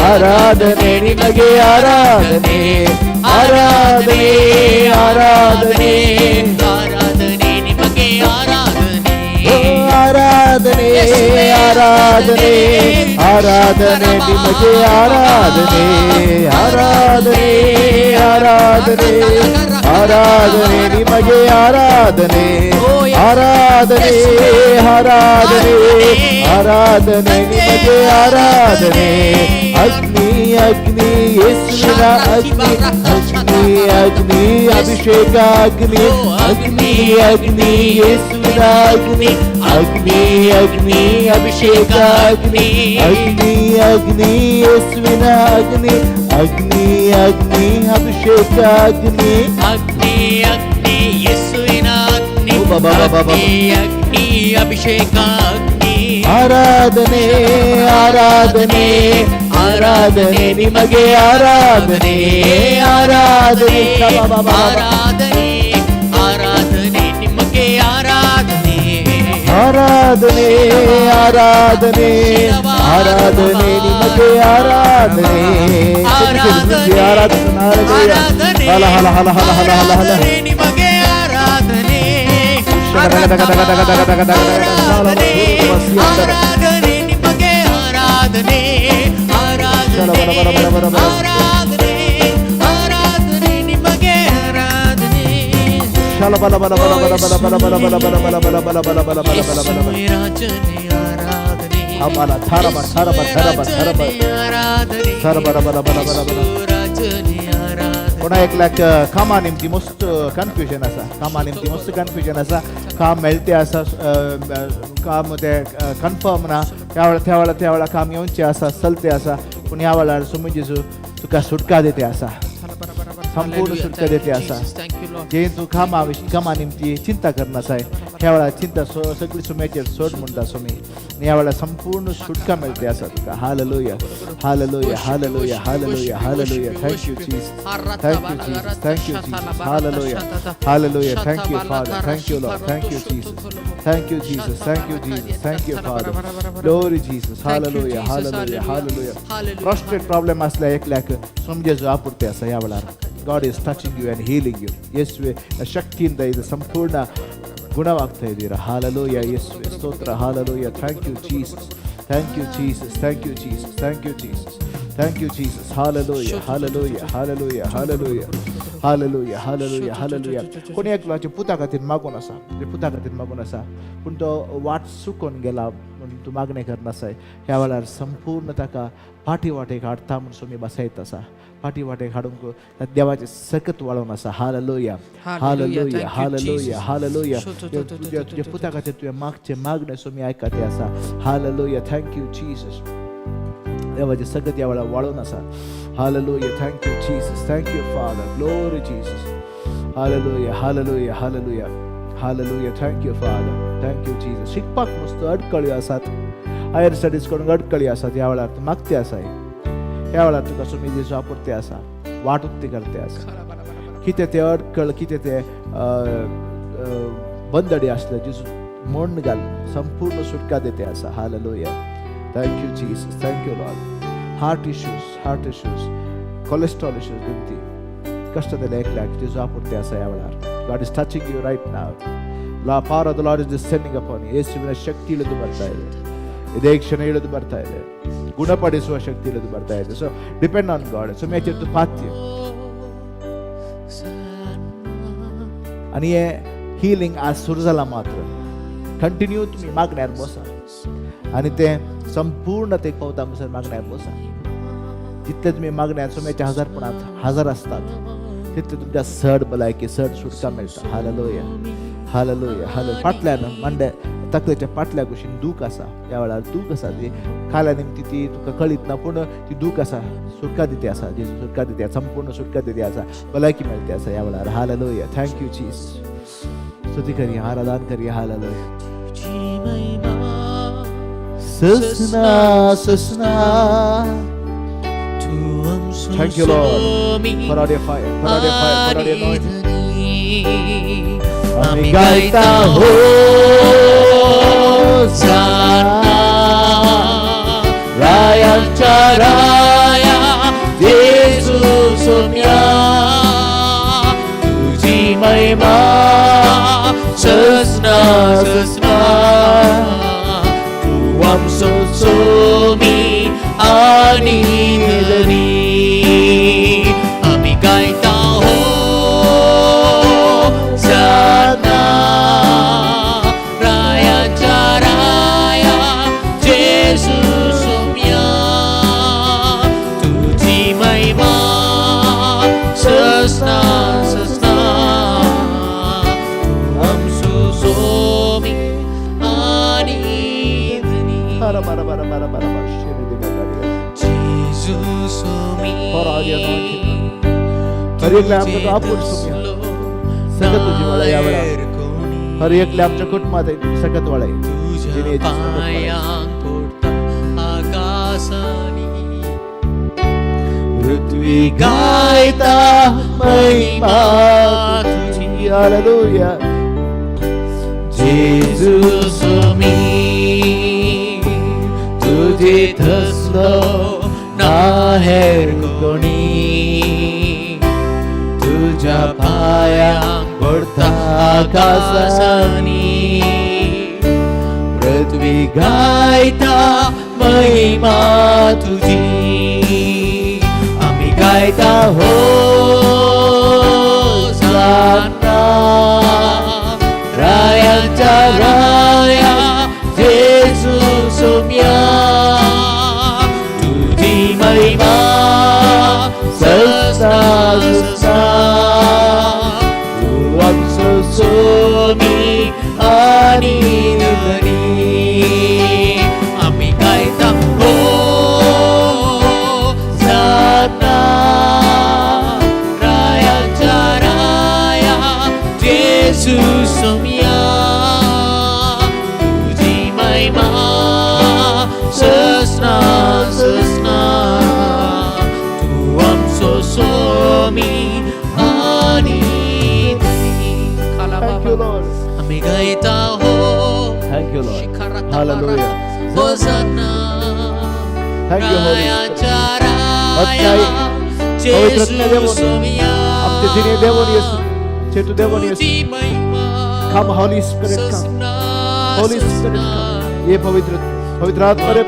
ಆರಾಧನೆ ನಿಮಗೆ ಆರಾಧನೆ, ಆರಾಧನೆ, ಆರಾಧನೆ, ಆರಾಧನೆ ನಿಮಗೆ ಆರಾಧನೆ. ಓ ಆರಾಧನೆ, ಆರಾಧನೆ, ಆರಾಧನೆ ನಿಮಗೆ ಆರಾಧನೆ, ಆರಾಧನೆ, ಆರಾಧನೆ, ಆರಾಧನೆ ನಿಮಗೆ ಆರಾಧನೆ, ಆರಾಧನೆ, ಆರಾಧನೆ, ಆರಾಧನೆ ನಿಮಗೆ ಆರಾಧನೆ. ಅಗ್ನಿ, ಅಗ್ನಿ, ಯೇಸುವಿನ ಅಗ್ನಿ, ಅಗ್ನಿ, ಅಗ್ನಿ, ಅಭಿಷೇಕ ಅಗ್ನಿ, ಅಗ್ನಿ, ಅಗ್ನಿ, ಯೇಸುವಿನ ಅಗ್ನಿ, ಅಗ್ನಿ, ಅಗ್ನಿ, ಅಭಿಷೇಕ ಅಗ್ನಿ, ಅಗ್ನಿ, ಅಗ್ನಿ, ಯೇಸುವಿನ ಅಗ್ನಿ, ಅಗ್ನಿ, ಅಗ್ನಿ, ಅಭಿಷೇಕ ಅಗ್ನಿ, ಅಗ್ನಿ, ಅಗ್ನಿ, ಯೇಸುವಿನ ಅಗ್ನಿ, ಓ ಬಾಬಾ ಬಾಬಾ ಬಾಬಾ. ಅಗ್ನಿ, ಅಗ್ನಿ, ಅಭಿಷೇಕ ಅಗ್ನಿ. ಆರಾಧನೆ, ಆರಾಧನೆ, ಆರಾಧನೆ ನಿಮಗೆ ಆರಾಧನೆ, ಆರಾಧನೆ, ಆರಾಧನೆ, ಆರಾಧನೆ ನಿಮಗೆ ಆರಾಧನೆ. ಆರಾಧನೆ, ಆರಾಧನೆ, ಆರಾಧನೆ ನಿಮಗೆ ಆರಾಧನೆ. ಆರಾಧನೆ, ಆರಾಧನೆ, ಆರಾಧನೆ, ಹಲ ಹಲ ಹಲ ಹಲ ಹಲ ಹಲ ಹಲ. ಆರಾಧನೆ ನಿಮಗೆ ಆರಾಧನೆ. ಆರಾಧನೆ, ಆರಾಧನೆ ನಿಮಗೆ ಆರಾಧನೆ, ಆರಾಧನೆ, ಆರಾಧನೆ, ಆರಾಧನೆ ನಿಮಗೆ ಆರಾಧನೆ. ಶಲ ಬಲ ಬಲ ಬಲ ಬಲ ಬಲ ಬಲ ಬಲ ಬಲ ಬಲ ಬಲ ಬಲ ಬಲ ಬಲ ಬಲ ಬಲ ಬಲ ಬಲ ಬಲ. ಯೇಸುವೇ ರಾಜನೇ ಆರಾಧನೆ. ಹಬಲ ಥರಬ ಥರಬ ಥರಬ ಥರಬ. ಯೇಸುವೇ ಆರಾಧನೆ. ಥರಬ ಬಲ ಬಲ ಬಲ ಬಲ. ಯೇಸು ರಾಜನೇ ಆರಾಧನೆ. कोणा एकल्याक कामा निमती मस्त कन्फ्युजन आसा, कामा निमती मस्त कन्फ्युजन आसा, काम मेळटे आसा, काम तें कन्फर्म ना. ह्या वेळार त्या वेळार त्या वेळार काम येवचें आसा, चलतें आसा, पूण ह्या वेळार सुमी जेजू तुका सुटका दिते आसा, संपूर्ण सुटका दिते आसा. जे तूं कामा कामा निमती चिंता करनासाय, ह्या वेळार चिंता सगळी सुम्याचेर सोड म्हणटा सुमी. आनी ह्या वेळार संपूर्ण सुटका मेळटे आसा तुका. Hallelujah, hallelujah, hallelujah, hallelujah, hallelujah. Thank you Jesus, thank you Jesus, thank you Jesus. Hallelujah, hallelujah. Thank you Father, thank you Lord, thank you Jesus, thank you Jesus, thank you Jesus, thank you Father. Glory Jesus. Hallelujah, hallelujah, hallelujah. Prostate problem आसल्या एकल्याक समजेजो आपुर्ते आसा ह्या वेळार. God is touching you and healing you. ಯೇಸುವೆ ಶಕ್ತಿಯಿಂದ ಇದು ಸಂಪೂರ್ಣ ಗುಣವಾಗ್ತಾ ಇದ್ದೀರಾ. ಹಾಲೆಲೂಯ, ಯೇಸುವೆ ಸ್ತೋತ್ರ. Hallelujah. Thank you Jesus, thank you Jesus, thank you Jesus, thank you Jesus, Thank you Jesus. Hallelujah, hallelujah, hallelujah, hallelujah, hallelujah, hallelujah, hallelujah. कोणी एकल्याच्या पुता खातीर मागून आसा, पुता खातीर मागून आसा, पूण तो वाट चुकोन गेला म्हणून तूं मागणें करनासाय. ह्या वेळार संपूर्ण ताका फाटी वाटेक हाडटा म्हूण स्वामी बसयत आसा. फाटी वाटेक हाडूंक देवाचें सकत वाळोवन आसा. हालेलुया, हालेलुया, हालेलुया, हालेलुया. तुज्या तुज्या पुता खातीर तुवें मागचें मागणें स्वामी आयकते आसा. Hallelujah, thank you Jesus. देवाचें सकत ह्या वेळार वाळोवन आसा. Hallelujah, thank you Jesus, thank you Father, glory Jesus. Hallelujah, hallelujah, hallelujah, hallelujah, thank you Father, thank you Jesus. शिकपाक मस्त अडकळ्यो आसात, हायर स्टडीज करूंक अडकळी आसात. ह्या वेळार तूं मागते आसाय, ह्या वेळार तुका स्वामी जेजू आपुरते आसा, वाट उक्ती करते आसा. कितें ते अडकळ, कितें ते बंदडी आसले जेजू मोडून घाल, संपूर्ण सुटका दिते आसा. Hallelujah, thank you Jesus, thank you Lord. Heart issues, heart issues, cholesterol issues दिमती कष्ट दिले एकल्याक जेजू आपुरते आसा. ह्या वेळार God is touching you right now. La power of the Lord is descending upon you. ಯೇಸುವಿನ ಶಕ್ತಿ ಇಳಿದು ಬರ್ತಾ ಇದೆ, ಇದೇ ಕ್ಷಣ ಇಳಿದು ಬರ್ತಾ ಇದೆ. ಗುಣಪಡಿಸುವ ಶಕ್ತಿ ಇಳಿದು ಬರ್ತಾ ಇದೆ. So depend on God. ಸುಮ್ಯಾಚेर तूं पात्य आनी हे हिलींग आज सुरू जाला मात्र कंटिन्यू तुमी मागण्यार बसा आनी तें संपूर्ण ते पावता म्हणसर मागण्यार बसा. जितले तुमी मागण्यार सुम्याच्या हजारपणात हजार असतात तितले तुमच्या सड भलायकी, सड सुटका मेळटा. हालेलुया, हालेलुया, हालेलुया. फाटल्यान मांड्या तकलेच्या फाटल्या कुशीन दूख आसा. ह्या वेळार दूख आसा, ती खाल्या निमती ती तुका कळीत ना, पूण ती दूख आसा. सुटका दिती आसा जेजू, सुटका दिती आसा, संपूर्ण सुटका दिती आसा, भलायकी मेळटी आसा ह्या वेळार. Hallelujah, thank you Jesus. स्तुती करिया, आराधन करिया. Hallelujah. Sasna Sasna. Thank you, Lord. Pour out your fire, pour out your fire, pour out your anointing. आमी गायता होसाना, रायांच्या राया जेजू सोम्या, तुझी महिमा ससना ससना, तू आमचो सोमी आनी धनी. आमी गायता होसाना, रायाच्या राया जेजू सोम्या, तुझी महिमा ससना ससना, तू आमचो सोमी आनी धनी. बारा बारा बारा बारा बारा बारा शिरे दे बारा. जेजू Somi. Pour out your anointing. हर एकल्या आमकां आपूण सोम्या सगळं तुझी वाळा या वेळार. हर एकल्या आमच्या कुटुंबात सकत वाळाय. तुझ्या जिणेची सकत वाळाय. पायांक पडटा आकाशानी, पृथ्वी गायता महिमा तुझी. हालेलुया. जेजू सोमी, तुझे तसलो ना हेर कोणी, तुझ्या पायांक पडटा आकाशानी, पृथ्वी गायता महिमा तुझी. आमी गायता होसाना, रायांच्या राया जेजू सोम्या, तुझी महिमा ससना ससना, तू आमचो सोमी आनी धनी. आमी गायता होसाना, रायाच्या राया जेजू सोम्या, तुझी महिमा ससना ससना, तू आमचो सोमी आनी धनी. Thank you Lord. आमी गायता हो. Thank you Lord. Hallelujah. Hosanna, Thank you, Holy Spirit. रायाच्या राया पवित्र आत्म्या जेजू देवोन, सोम्या, आमचे जिणे देवोन येसू, चेतू देवोन येसू. तुझी महिमा Come Holy Spirit, come. ससना Holy Spirit, ससना, come. ये पवित्र पवित्र आत्मा रे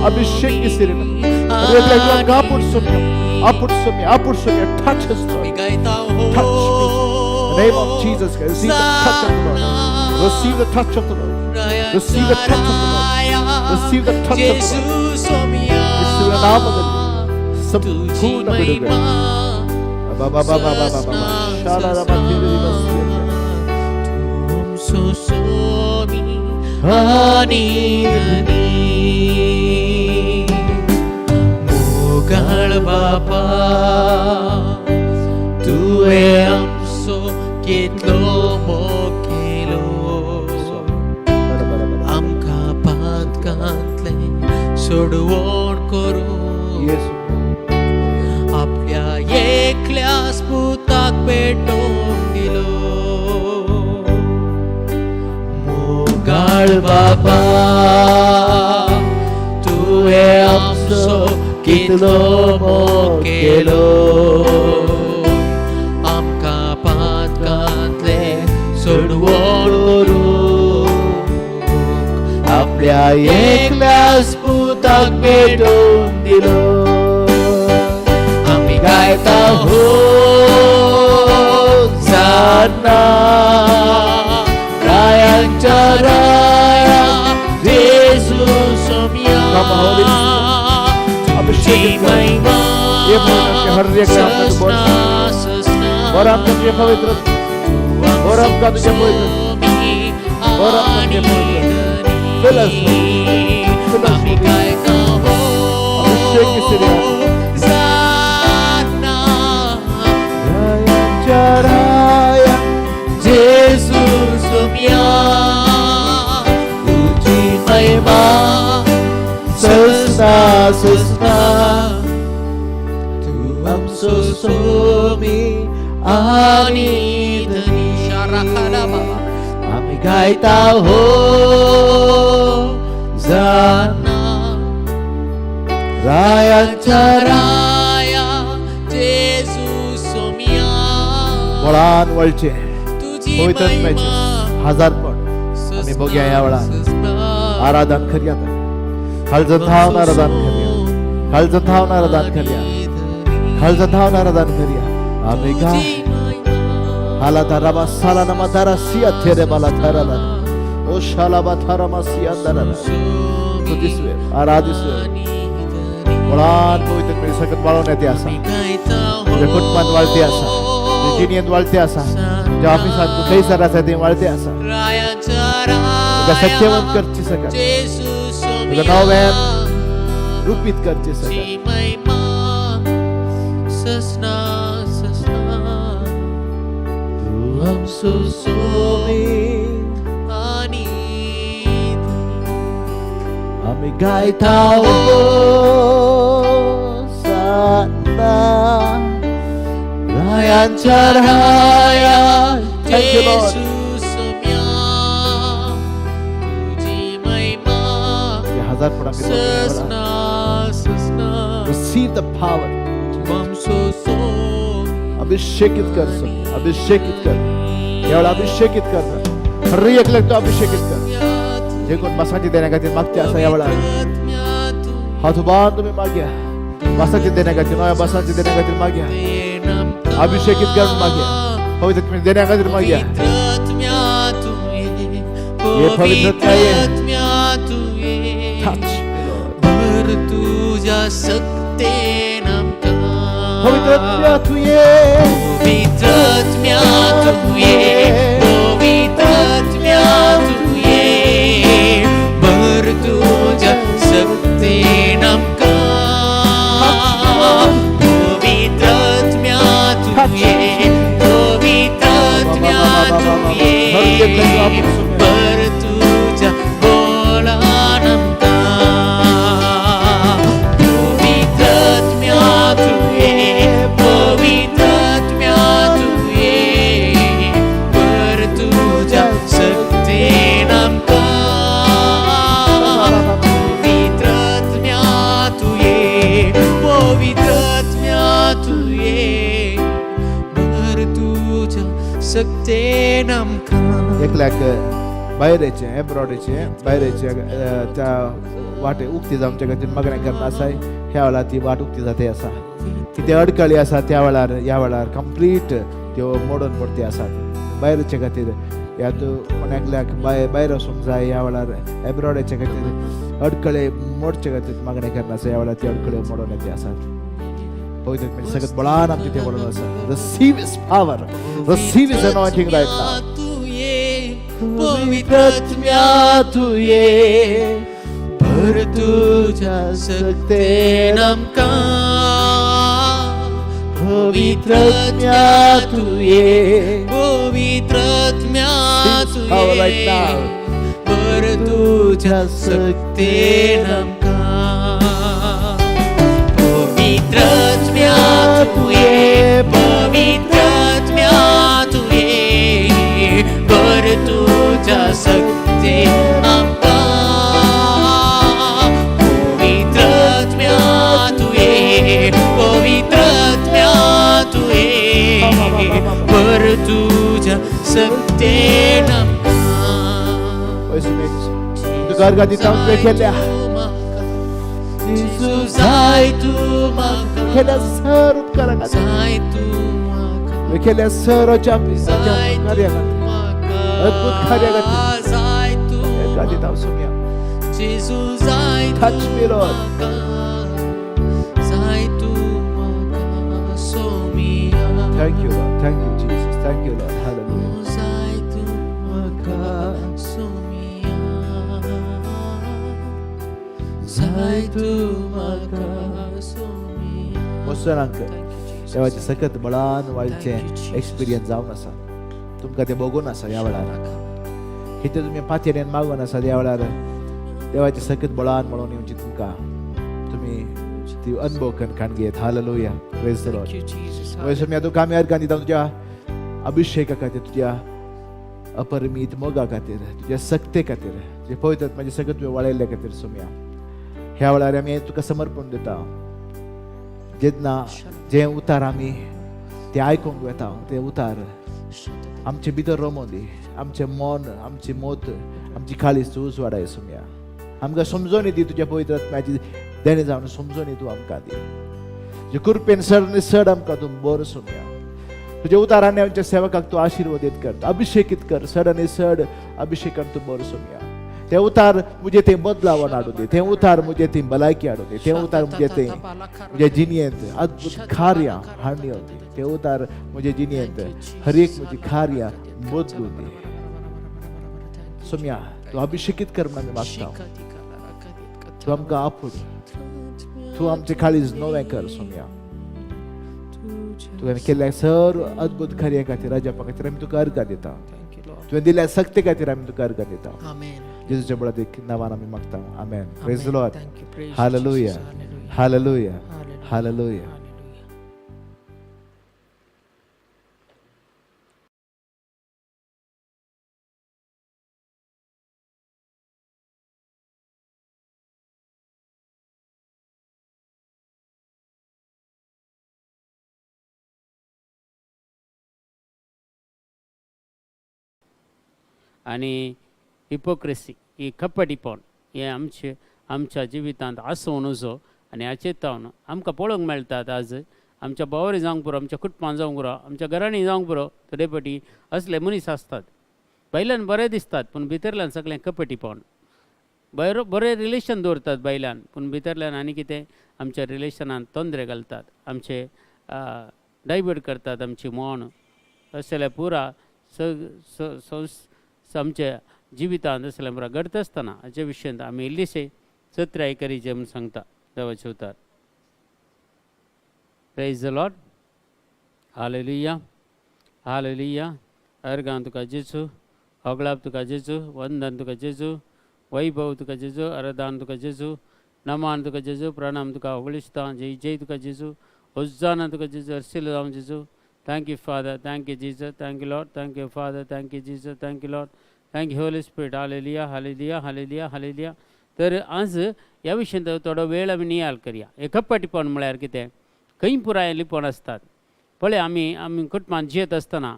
अभिषेक की सिरे Touch us, Lord. Touch me. In the name of Jesus Christ, receive the touch of the Lord. Receive the touch of the Lord. Receive the touch of the Lord. Receive the touch of the Lord. ಯೇಸುವಿನ ನಾಮದಲ್ಲಿ ಸಂಪೂರ್ಣ ಬಿಡುಗಡೆ. ಬಾಬಾ ಬಾಬಾ ಬಾಬಾ ಬಾಬಾ ಶಾಲಾರಮ ತಿರುಗಿ मोगाळ बापा तुवें आमचो कितलो मोग केलो आमकां पातकांतलें सोडवण करूं आपल्या एकल्या पुताक पेटोवन दिलो. मोगाळ बापा तुवें आमचो कितलो मोग केलो आमकां पातकांतलें सोडवण करूंक आपल्या एकल्याच पुताक भेटून दिलो. आमी गायता होसाना रायांच्या राया जेजू सोम्या Come, Holy Spirit. अभिषेक कर. ये बोल हर एक नाम का बोल. और आपका तुझे पवित्र, और आपका तुझे पवित्र, और आपका तुझे पवित्र. Fill us, Lord. Fill us, Holy Spirit. अभिषेक की सिरे. रायांच्या राया जेजू सोम्या तुझी महिमा ससना ससना तू आमचो सोमी आनी धनी. शाराखाला बाबा आम्ही गायता हो जाना रायांच्या राया जेजू सोम्या बळान वळचे तुझी पवित्र आत्म्याचे महिमा हजार पट आम्ही बघूया या वेळा. आराधन करूया. खालचं धावून आराधन करूया. खालचं धावून आराधन करूया. खालचं धावून आराधन करूया. आम्ही गा हाला तारा साला नमा तारा सिया थेरे बाला थारा ला ओ शाला बा थारा मा सिया तारा ला. स्तुतिसवे आराधिसवे बळान पवित्र आत्म्याची सकत वाळून येते असा तुझ्या कुटुंबात वाळते असा, तुझ्या जिणयेंत वाळते असा, तुझ्या ऑफिसात तू खंयसर आसा ते वाळते असा. तुका सत्यवंत करची सकत, तुका नव्यान रुपीत करची सकत. ससना ससना तू आमचो सोमी आनी आम्ही गायता होसाना रायांच्या राया. Thank you, Lord. जेजू सोम्या तुझी महिमा हे हजार पण आम्ही बघूया. ससना ससना Receive the power. तू आमचो सोमी अभिषेकित कर स्वामी, अभिषेकित कर. यावेळी अभिषेकित कर. हर एक तो अभिषेकित कर. जे कोण बसाची देण्या खातीर मागचे आसा या वेळार हात उबारून तुम्ही मागया. बसाची देण्या खातीर, नव्या बसाची देण्या खातीर मागया. अभिषेकित करून मागया. पवित्र आत्म्याने देण्या खातीर मागया. ये पवित्र आत्मा ये. Touch me, Lord. भर तुझ्या सक्तेन आमकां. पवित्र आत्म्या तूं ये. पवित्र आत्म्या तूं ये. पवित्र आत्म्या तूं ये. भर तुझ्या सक्तेन आमकां. पवित्र आत्म्या तूं ये. पवित्र आत्म्या तूं ये. भर तुझ्या बोलान आमकां. पवित्र आत्म्या तूं ये. पवित्र आत्म्या तूं ये. भर तुझ्या सक्तेन आमकां. पवित्र आत्म्या तूं ये. पवित्र आत्म्या तूं ये. भर तुझ्या सक्तेन आमकां. एकल्याक भायरेचें एब्रॉडाचें भायरेचें त्या वाटे उक्ती जावचे खातीर मागणें करना आसाय. ह्या वेळार ती वाट उक्ती जाते आसा. कितें अडकळी आसा त्या वेळार ह्या वेळार कंप्लीट त्यो मोडून पडती आसात. भायरचे खातीर ह्या तूं कोणाकल्याक भायर वचूंक जाय ह्या वेळार एब्रॉडाचे खातीर अडकळे मोडचे खातीर मागणें करना आसा. ह्या वेळार ती अडकळ्यो मोडून येते आसात. पवित्र आत्म्याचे सगळ्यात बळान आमचे ते बळून आसा. Receive His power, receive His anointing right now. तूं ये, पवित्र आत्म्या तूं ये, भर तुज्या सक्तेन आमकां. पवित्र आत्म्या तूं ये, पवित्र आत्म्या तूं Power right ये, now. भर तुज्या सक्तेन आमकां. पवित्र आत्म्या तूं ये, पवित्र आत्म्या तूं ये, भर तुज्या सक्तेन आमकां. पवित्र आत्म्या तूं ये, पवित्र आत्म्या तूं ये, भर तुज्या सक्तेन आमकां. तुका अर्गां दिता तुवें केल्या जेजू जाय तूं म्हाका, केल्या सर उपकारा खातीर, जाय तूं म्हाका, तुवें केल्या सर अजाप जाय तूं कार्या खातीर, म्हाका, अद्भुत कार्या खातीर. जाय तूं अर्गां दिता सोम्या. जेजू जाय Touch तूं me, Lord. म्हाका, जाय तूं म्हाका सोमिया. Thank you, Lord. Thank you, Jesus. Thank you, Lord. Hallelujah. जाय तूं म्हाका सोमिया, जाय तूं म्हाका सोमिया. मोसरांक Thank you, Jesus. देवाचे सकत बळान वाळचें Thank you, Jesus. Experience जावन आसा. तुमकां तें भोगून आसा ह्या वेळार. कितें तुमी पातयेन मागून आसा ह्या वेळार देवाचे सकत बळान म्हणून येवची तुमकां तुमी ती अनुभव करून काण घेत. Hallelujah. Praise the Lord. Thank you, Jesus. वयसर मी तुका आमी अर्गां दिता तुज्या अभिषेका खातीर, तुज्या अपरिमीत मोगा खातीर, तुज्या सक्ते खातीर, तुजे पवित्र आत्म्याचे सगळं तुवें वाळयल्ल्या खातीर. सोम्या, ह्या वेळार आमी तुका समर्पण दिता. जेन्ना जें उतार आमी तें आयकूंक वेता तें उतार आमचे भितर रोमोन दी. आमचें मन, आमची मोत, आमची काळीज तूं उजवाडाय सोम्या. आमकां समजोनी दी. तुज्या पवित्र आत्म्याची देणें जावन समजोनी तूं आमकां दी. तुजे कृपेन सर आनी चड आमकां तूं बरो सोम्या. तुज्या उतारांनी आमच्या सेवकाक तूं आशिर्वादीत कर, अभिषेकीत कर. चड आनी चड अभिषेकान तूं बरो सोम्या. ते उतार मुजे ते बदलावन हाडूं दी. ते उतार मुजे ती भलायकी हाडूं दी. ते उतार मुजे ते म्हज्या जिणयेंत अद्भुत कार्यां हाडणी दी. ते उतार म्हज्या जिणयेंत हर एक म्हजी कार्यां बदलूं दी. सोम्या, तूं अभिषेकीत कर म्हणून आमी मागता. तूं आमकां आपूण, तूं आमचें काळीज नवें कर सोम्या. तुवें केल्ल्या सर अद्भुत कार्या खातीर, राजापा खातीर आमी तुका अर्गां दिता. Thank you, Lord. तुवें दिल्ल्या सक्ते खातीर आमी तुका अर्गां दिता. Amen. जेजूच्या बळादीक नांवान आमी मागता. आमेन. Praise Amen. Lord. Thank you. Praise you, hallelujah. Jesus. Hallelujah. Hallelujah. Hallelujah. Hallelujah. Hallelujah. आनी हिपोक्रेसी ही कपटीपण हें आमचे आमच्या जिवितांत आसूं नजो. आनी हाचेर तावन आमकां पळोवंक मेळटात आज आमच्या भावारी जावंक पुरो, आमच्या कुटुंबान जावंक पुरो, आमच्या घरांनी जावंक पुरो, थोडे फावटी असले मनीस आसतात. भायल्यान बरें दिसतात पूण भितरल्यान सगळें कपटीपण. भायर बरें रिलेशन दवरतात भायल्यान पूण भितरल्यान आनी कितें आमच्या रिलेशनान तोंदरे घालतात, आमचे डायवर्ट करतात आमची मन. अशें जाल्यार पुरा संस आमच्या जिवितांत अशें जाल्यार पुरा घडता आसतना हाचे विशयांत आमी इल्लीशी चत्राय करीचे म्हूण सांगता देवाचे उतार. Praise the Lord. Hallelujah. Hallelujah. अर्गां तुका जेजू, होगळाप तुका जेजू, वंदन तुका जेजू, वैभव तुका जेजू, आराधन तुका जेजू, नमान तुका जेजू, प्रणाम तुका होगळिस्तां, जय जय तुका जेजू, होजाना तुका जेजू, अर्सिल जावं जेजू. Thank you Father, thank you Jesus, thank you Lord, thank you Father, thank you Jesus, thank you Lord, thank you Holy Spirit. Hallelujah, hallelujah, hallelujah, hallelujah. तर आज ह्या विशयांत थोडो वेळ आमी नियाळ करया. हे कपटीपण म्हळ्यार कितें? खंय पुराय लिपोवन आसतात. पळय आमी आमी कुटुंबांत जियेत आसतना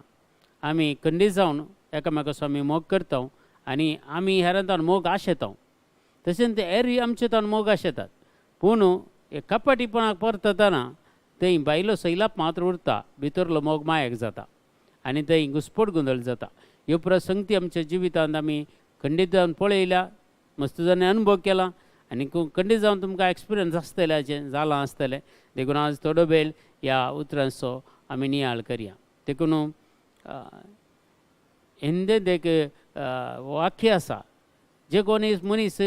आमी खंडीत जावन एकामेकाचो आमी मोग करता. आनी आमी हेरांतान मोग आशेता, तशेंच ते हेर आमचे तान मोग आशेतात. पूण हे कपटीपणाक परततना थंय बायलो सैलाप मात्र उरता, भितरलो मोग मायक जाता आनी थंय घुस्पट गोंदळ जाता. ह्यो प्रसंगती आमच्या जिवितांत आमी खंडीत जावन पळयल्या, मस्त जाणांनी अनुभव केला आनी खंडीत जावन तुमकां एक्सपिरियन्स आसतलें, हाचें जालां आसतलें. देखून आज थोडो वेळ ह्या उतरांचो आमी नियाळ करया. देखून हिंदींत एक वाक्य आसा, जे कोणी मनीस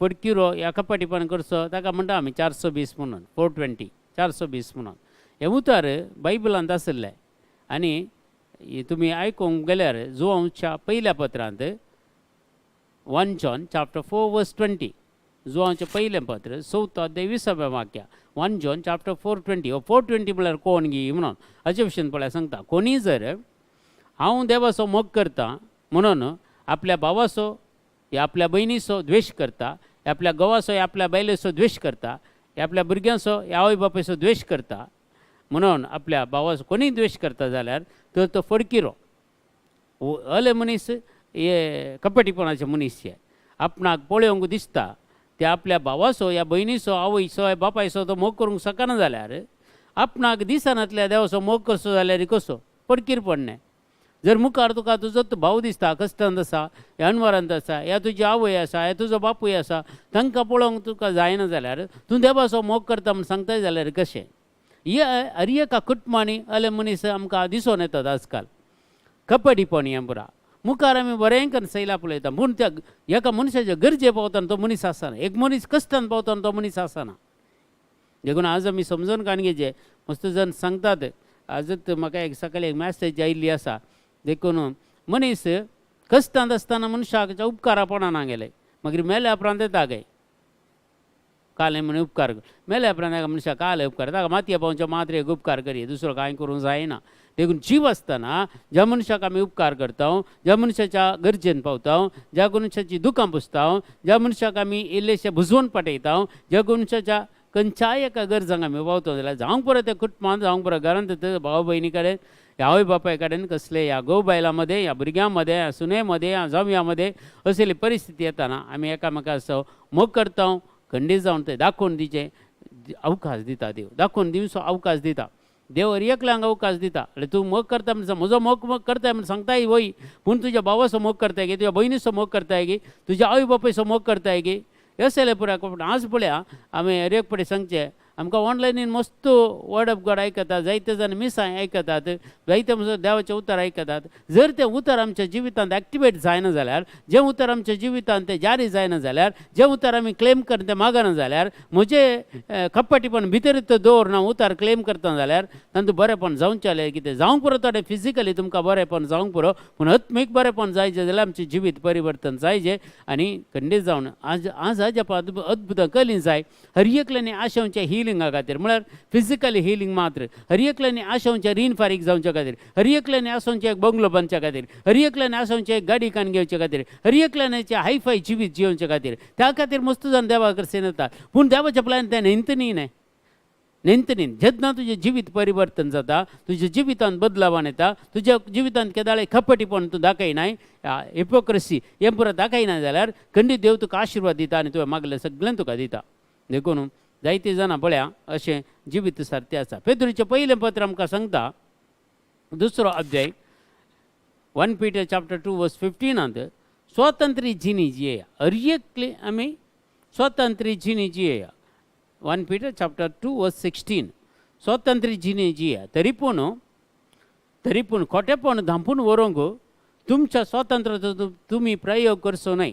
फटकिरो ह्या कपाटीपण करचो ताका म्हणटा आमी 420 म्हणून, 420, 420 म्हणून. हें उतर बायबलांत आशिल्लें आनी तुमी आयकूंक गेल्यार जुवांच्या पयल्या पत्रांत 1 John chapter 4 verse 20, जुवांचें पयलें पत्र चवथो अध्याय 20व्या वाक्या, 1 John chapter 4:20. हो 420 म्हळ्यार कोण गी म्हणून हाचे विशीं पळय सांगता, कोणी जर हांव देवाचो मोग करता म्हणून आपल्या भावाचो या आपल्या भयणीचो द्वेश करता, आपल्या घोवाचो या आपल्या बायलेचो द्वेश करता, या आपल्या भुरग्यांचो या आवय बापायचो द्वेश करता म्हणून आपल्या भावाचो कोणीय द्वेश करता जाल्यार तर तो फडकिरो अले मनीस, हे कपटीपणाचे मनीस. हे आपणाक पळोवंक दिसता ते आपल्या भावाचो या भयणीचो आवयचो या बापायचो तो मोग करूंक शकना जाल्यार आपणाक दिसनातल्या देवाचो मोग करचो जाल्यार कसो फडकीरपण न्हय. जर मुखार तुका तुजो भाव दिसता, कश्टांत आसा, ह्या अनवरांत आसा, ह्या तुजी आवय आसा, ह्या तुजो बापूय आसा, तांकां पळोवंक तुका जायना जाल्यार तूं देवाचो मोग करता म्हूण सांगताय जाल्यार कशें? हे हर एका कुटुंबांनी अले मनीस आमकां दिसून येतात आजकाल कपडीपण हें पुरा. मुखार आमी बरें करून सैला पळयता, पूण त्या एका मनशाच्या गरजे पावतना तो मनीस आसना, एक मनीस कश्टान पावतना तो मनीस आसना. देखून आज आमी समजून काण घेवचें. मस्त जण सांगतात, आजच म्हाका एक सकाळी एक मॅसेज आयिल्ली आसा. देखून मनीस कश्टांत आसतना मनशाक उपकारा पडना गेले, मागीर मेल्या उपरांत येता काय काल म्हण उपकार, मेल्या उपरांत एका मनशाक काल उपकार, ताका मातये पावच्या मात्र एक उपकार करी, दुसरो कांय करूंक जायना. देखून जीव आसतना ज्या मनशाक आमी उपकार करता, ज्या मनशाच्या गरजेन पावता, ज्या मनशाची दुकां पुसता, ज्या मनशाक आमी इल्लेशे भुजवण पाठयता, ज्या मनशाच्या खंयच्याय एका गरजांक आमी पावता जाल्यार जावंक पुरो त्या कुटुंबांत, जावंक पुरो घरांत, भाव भयणी कडेन, ह्या आवय बापाय कडेन, कसले ह्या घोव बायलां मदें, ह्या भुरग्यां मदें, ह्या सुने मदें, ह्या जावयां मदें असली परिस्थिती येताना आमी एकामेकाचो मोग करता, खंडीत जावन ते दाखोवन दिवचें अवकाश दिता देव, दाखोवन दिवचो अवकाश दिता देव, हर एकल्यांक अवकाश दिता. आनी तूं मोग करता म्हण म्हजो मोग मोग करताय म्हण सांगताय वय, पूण तुज्या भावाचो मोग करताय गी, तुज्या भयणीचो मोग करताय गी, तुज्या आवय बापायचो मोग करताय गी, अशें पुराय. पूण आज पळया आमी हर एक पळय सांगचें, आमकां ऑनलायनीन मस्त वर्ड ऑफ गॉड आयकतात, जायते जाण मिसां आयकतात, जायते देवाचें उतर आयकतात. जर तें उतर आमच्या जिवितांत एक्टिवेट जायना जाल्यार, जें उतर आमच्या जिवितांत तें जारी जायना जाल्यार, जें उतर आमी क्लेम करून तें मागना जाल्यार, म्हजें कपटीपण भितर दवरना उतर क्लेम करता जाल्यार तांतूं बरेंपण जावचें जाल्यार कितें जावंक पुरो, थोडें फिजिकली तुमकां बरेंपण जावंक पुरो, पूण आत्मीक बरेंपण जायचें जाल्यार आमचें जिवीत परिवर्तन जायचें. आनी खंडीत जावन आज आज हाज्या अद्भुतां कली जाय हर एकल्यानी आशेवचें हिलिंगा खातीर, म्हळ्यार फिजिकली हिलिंग मात्र, हर एकल्यानी आशेवचें रीण फारीक जावच्या खातीर, हर एकल्यानी आसोवचें एक बंगलो बांदच्या खातीर, हर एकल्यानी आसोवचें एक गाडी कान घेवचे खातीर, हर एकल्यानी हायफाय जिवीत जियोवचे खातीर, त्या खातीर मस्त जावन देवा कडसून येता. पूण देवाच्या प्लॅन तें न्हंयत न्ही, न्हंयत न्ही. जेन्ना तुजें जिवीत परिवर्तन जाता, तुज्या जिवितांत बदलावान येता, तुज्या जिवितांत केदाळे कपटीपण तूं दाखयनाय, हिपोक्रसी हें पुरो दाखयना जाल्यार खंडीत देव तुका आशिर्वाद दिता आनी तुवें मागलें सगळें तुका दिता. देखून जायते जाणां पळया अशें जिवीत सारतें आसा. पेद्रूचें पयलें पत्र आमकां सांगता, दुसरो अध्याय 1 Peter chapter 2 verse 15 स्वातंत्र्य जिणी जियेया, हर एकले आमी स्वातंत्र्य जिणी जियेया. 1 Peter chapter 2 verse 16 स्वातंत्र्य जिणी जियेया, तरी पूण खोटेपण धांपून व्हरूंक तुमच्या स्वातंत्र्याचो तुमी प्रयोग करचो न्हय,